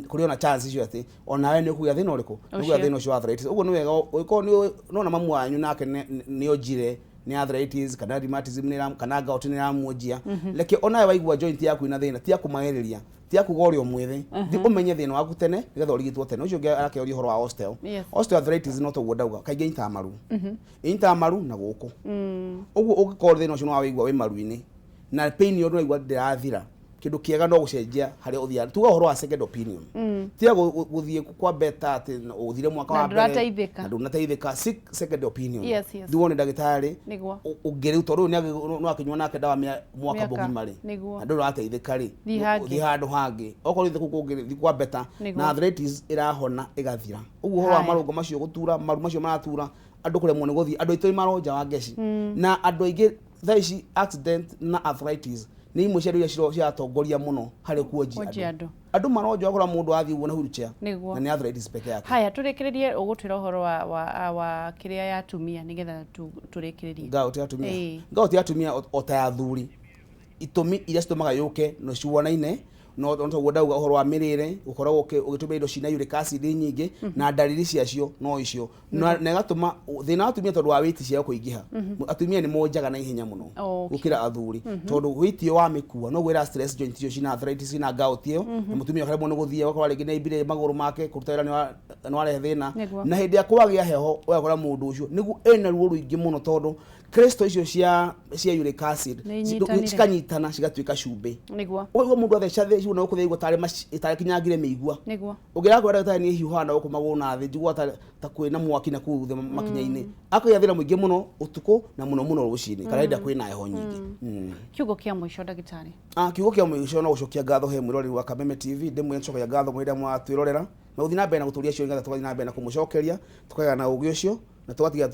kũrĩ ona chance icio atĩ onawe nĩ ũkũgĩa thĩna ũrĩkũ, nĩ ũkũgĩa Ũcio. thĩna ũcio wa arthritis. Ũguo nĩ wega ũngĩkorwo nĩ nona mamu wanyu nake nĩ onjire nĩ arthritis kana rheumatism nĩ kana gout nĩ ĩramuonjia, reke onawe waigua joint yaku ina thĩna, tiga kũmagereria, tiga kuga ũrĩ o mwĩthĩ, thi ũmenye thĩna waku tene nĩgetha ũrigitwo tene. Ũcio ũngĩ arakĩũria ũhoro wa osteo. Osteoarthritis no toguo ndauga, kaingĩ ĩnyitaga maru, ĩnyitaga maru na gũkũ. Ũguo ũngĩkorwo thĩna ũcio nĩ wawĩigua wĩ maru-inĩ na pain ĩyo ndũraigua ndĩrathira, kĩndũ kĩega no gũcenjia harĩa ũthiaga, tuga ũhoro wa second opinion, tiga gũthiĩ kwa beta atĩ ũthire mwaka Na wa mbere ndũrateithĩka. Na ndũnateithĩka. Seek second opinion. Yes. Thiĩ wone ndagĩtarĩ ũngĩ rĩu, tondũ ũyũ no akĩnyua nake ndawa mwaka Mĩaka, mũgima rĩ, na ndũrĩ ũrateithĩka rĩ, Thiĩ hangĩ. Thiĩ handũ hangĩ. Okorwo ũthiĩ kũu kũngĩ, thiĩ kwa beta. Na arthritis ĩrahona ĩgathira. Ũguo ũhoro wa marũngo macio gũtura, maru macio maratura, andũ kũremwo nĩ gũthiĩ, andũ aitũ nĩ maronja wa ngeci, na andũ aingĩ thaa ici accident na arthritis Nĩ imwe cia indo iria ciratongoria mũno harĩ kuonjia Kuonjia andũ. Andũ. Andũ maronjwo akora mũndũ athiĩ ũguo na wheelchair Nĩguo. na nĩ arthritis peke yake. Haya, tũrĩkĩrĩrie ũgũtwĩra ũhoro wa kĩrĩa ya atumia nĩgetha tũrĩkĩrĩrie. Gout ya atumia? Ĩĩ. Gout ya atumia o ta ya athuri, itũmi iria citũmaga yũke no ciwanaine, no no toguo ndauga ũhoro wa mĩrĩre, gũkoragwo ũgĩtũmĩra indo cina uric acid nyingĩ, na ndariri ciacio no icio, na ĩgatũma thĩna wa atumia tondũ wa weight ciao kũingĩha. Atumia nĩ monjaga na ihenya mũno gũkĩra athuri, tondũ weight ĩyo wamĩkua noguo ĩra stress joint icio cina arthritis, cina gout ĩyo, na mũtumia akaremwo nĩ gũthiĩ, ũgakora rĩngĩ nĩ aimbire magũrũ make, kũruta wĩra nĩ warehe thĩna. Na hĩndĩ ĩrĩa kwagĩa heho, ũgakora mũndũ ũcio nĩguo ena ruo rũingĩ mũno, tondũ crystal icio cia uric acid Nĩ inyitanire. cikanyitana cigatuĩka cumbĩ. Ũkaigua mũndũ atheca theci na gũkũ thĩigua tarĩ tarĩ kinyangire mĩigua. Ũngĩra kwĩra ndagĩtarĩ, niĩ hiũhaga na gũkũ magũrũ na thĩ, njiguaga ta kwĩna mwaki na kũu thĩ makinya-inĩ. Akagĩa thĩna mũingĩ mũno ũtukũ na mũno mũno rũcinĩ kana hĩndĩ ĩrĩa kwĩna heho nyingĩ. Kiugo kĩa mũico, ndagĩtarĩ? Ah, kiugo kĩa mũico no gũcokia ngatho he mwĩroreri wa Kameme TV, ndĩmwĩre nĩcokagia ngatho mũno rĩrĩa mwatwĩrorera na gũthiĩ na mbere na gũtũria cio, nĩgetha tũgathiĩ na mbere na kũmũcokeria, tũkagĩa na ũgĩ ũcio na tũgatiga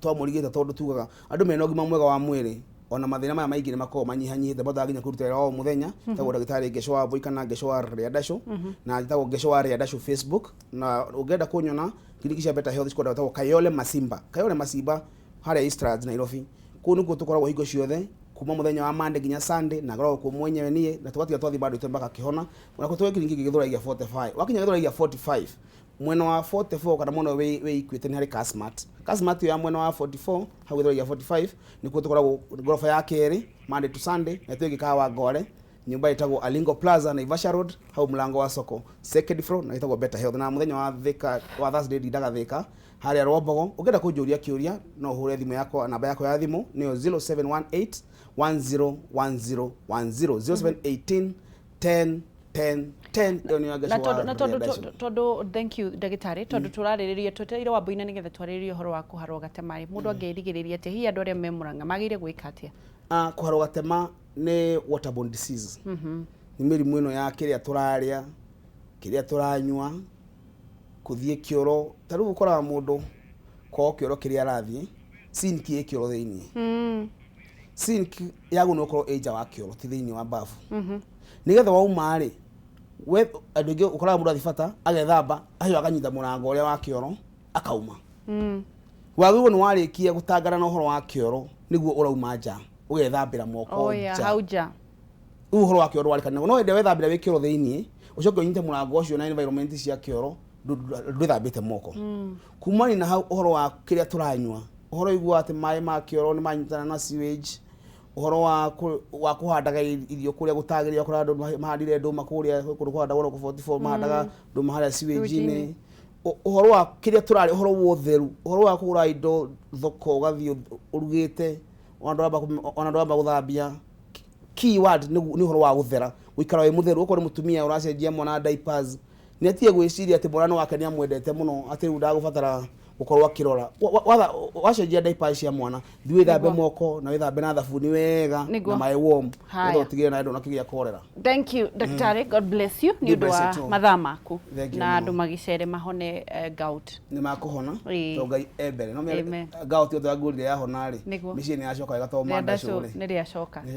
twamũrigĩte, tondũ tugaga andũ mena ũgima mwega wa mwĩrĩ, ona mathĩna maya maingĩ nĩ makoragwo manyihanyihĩte. Mahotaga nginya kũruta wĩra wa o mũthenya. Tagwo ndagĩtarĩ Ngeco wa Mbũi kana Ngeco wa Rĩandacũ, na njĩtagwo Ngeco wa Rĩandacũ Facebook. Na ũngĩenda kũnyona kiriniki cia Better Health cikoragwo ĩtagwo Kayole Masimba, Kayole Masimba harĩa Eastlands, Nairobi. Kũu nĩkuo tũkoragwo hingo ciothe kuma mũthenya wa Monday nginya Sunday, na ngoragwo kuo mwenyewe niĩ, na tũgatiga twathiĩ bado itũ mpaka kĩhona. Na tũgĩ kiriniki Gĩthũrai gĩa 45. Wakinya Gĩthũrai gĩa 45, mwena wa 44 kana mwena wĩ Equity, nĩ harĩ Kasmart. Kasmart ĩyo ya mwena wa 44 hau Gĩthũrai gĩa 45 nĩkuo tũkoragwo, ngoroba ya kerĩ, Monday to Sunday. Na twĩ Gĩkawa Ngware, nyũmba ĩtagwo Alingo Plaza, Naivasha Road, hau mlango wa soko, second floor, na ĩtagwo Better Health. Na mũthenya wa Thika, wa Thursday, ndindaga Thika harĩa Rwambogo. Ũngĩenda kũnjũria kĩũria, no ũhũre thimũ yakwa. Namba yakwa ya thimũ nĩyo 0718 1010 10, 0718 10 10 10. Ĩyo nĩyo Na Ngeco wa tondũ na tondũ Rĩandacũ. Tondũ thank you, ndagĩtarĩ, tondũ tũrarĩrĩria twetereire Wambũi-inĩ nĩgetha twarĩrĩrie ũhoro wa kũharwo gatema rĩ, mũndũ angĩrigĩrĩria atĩa? Hihi andũ arĩa me Mũrang'a magĩrĩire gwĩka atĩa? Ah, kũharwo gatema nĩ waterborne disease, nĩ mĩrimũ ĩno ya kĩrĩa tũrarĩa, kĩrĩa tũranyua, kũthiĩ kĩoro. Ta rĩu ũkoraga mũndũ kwao kĩoro kĩrĩa arathiĩ, sink ĩ kĩoro thĩiniĩ. Sink yagũrĩirwo gũkorwo ĩ nja wa kĩoro, ti thĩiniĩ wa bafu, nĩgetha wauma rĩ, we andũ aingĩ ũkoraga mũndũ athiĩ bata agethamba acio, akanyita mũrango ũrĩa wa kĩoro akauma. Wagĩrĩirwo nĩ warĩkia gũtangana na ũhoro wa kĩoro nĩguo ũrauma nja ũgethambĩra moko. Oh, yeah, nja hau nja. Rĩu ũhoro wa kĩoro warĩkanĩra, no hĩndĩ ĩrĩa wethambĩra wĩ kĩoro thĩiniĩ, ũcoke ũnyite mũrango ũcio na environment cia kĩoro, ndwĩthambĩte moko. Kumania na hau, ũhoro wa kĩrĩa tũranyua, ũhoro ũiguaga atĩ maĩ ma kĩoro nĩ manyitana na sewage, ũhoro wa kũhandaga irio kũrĩa gũtagĩrĩire, ũkora andũ mahandire ndũma kũrĩa kũndũ kũhandagwo na 44, mahandaga ndũma harĩa sewage-inĩ. Ũhoro wa kĩrĩa tũrarĩa, ũhoro wa ũtheru, ũhoro wa kũgũra indo thoko ũgathiĩ ũrugĩte, ona ndwamba gũthambia. Keyword nĩ ũhoro wa gũthera, gũikara wĩ mũtheru. Okorwo nĩ mũtumia ũracenjia mwana diapers, nĩ atige gwĩciria atĩ mwana wake nĩ amwendete mũno, atĩ rĩu ndagũbatara gũkorwo akĩrora. Wacenjia diapers cia mwana, thiĩ wĩthambe moko na wĩthambe na thabuni wega na maĩ warm, Haya. nĩgetha ũtigĩrĩre nawe ndũnakĩgĩa cholera. Thank you, ndagĩtarĩ. God bless you nĩ God ũndũ bless you wa too. mathaa maku. Thank you Na mũno. andũ magĩcere mahone gout. Nĩ makũhona Ĩĩ. tondũ Ngai e mbere no Amen. gout yothe yangũrire yahona rĩ, Nĩguo. mĩciĩ nĩ yacoka wega tondũ Rĩandacũ mandacũ rĩ nĩ rĩacoka. Nĩ.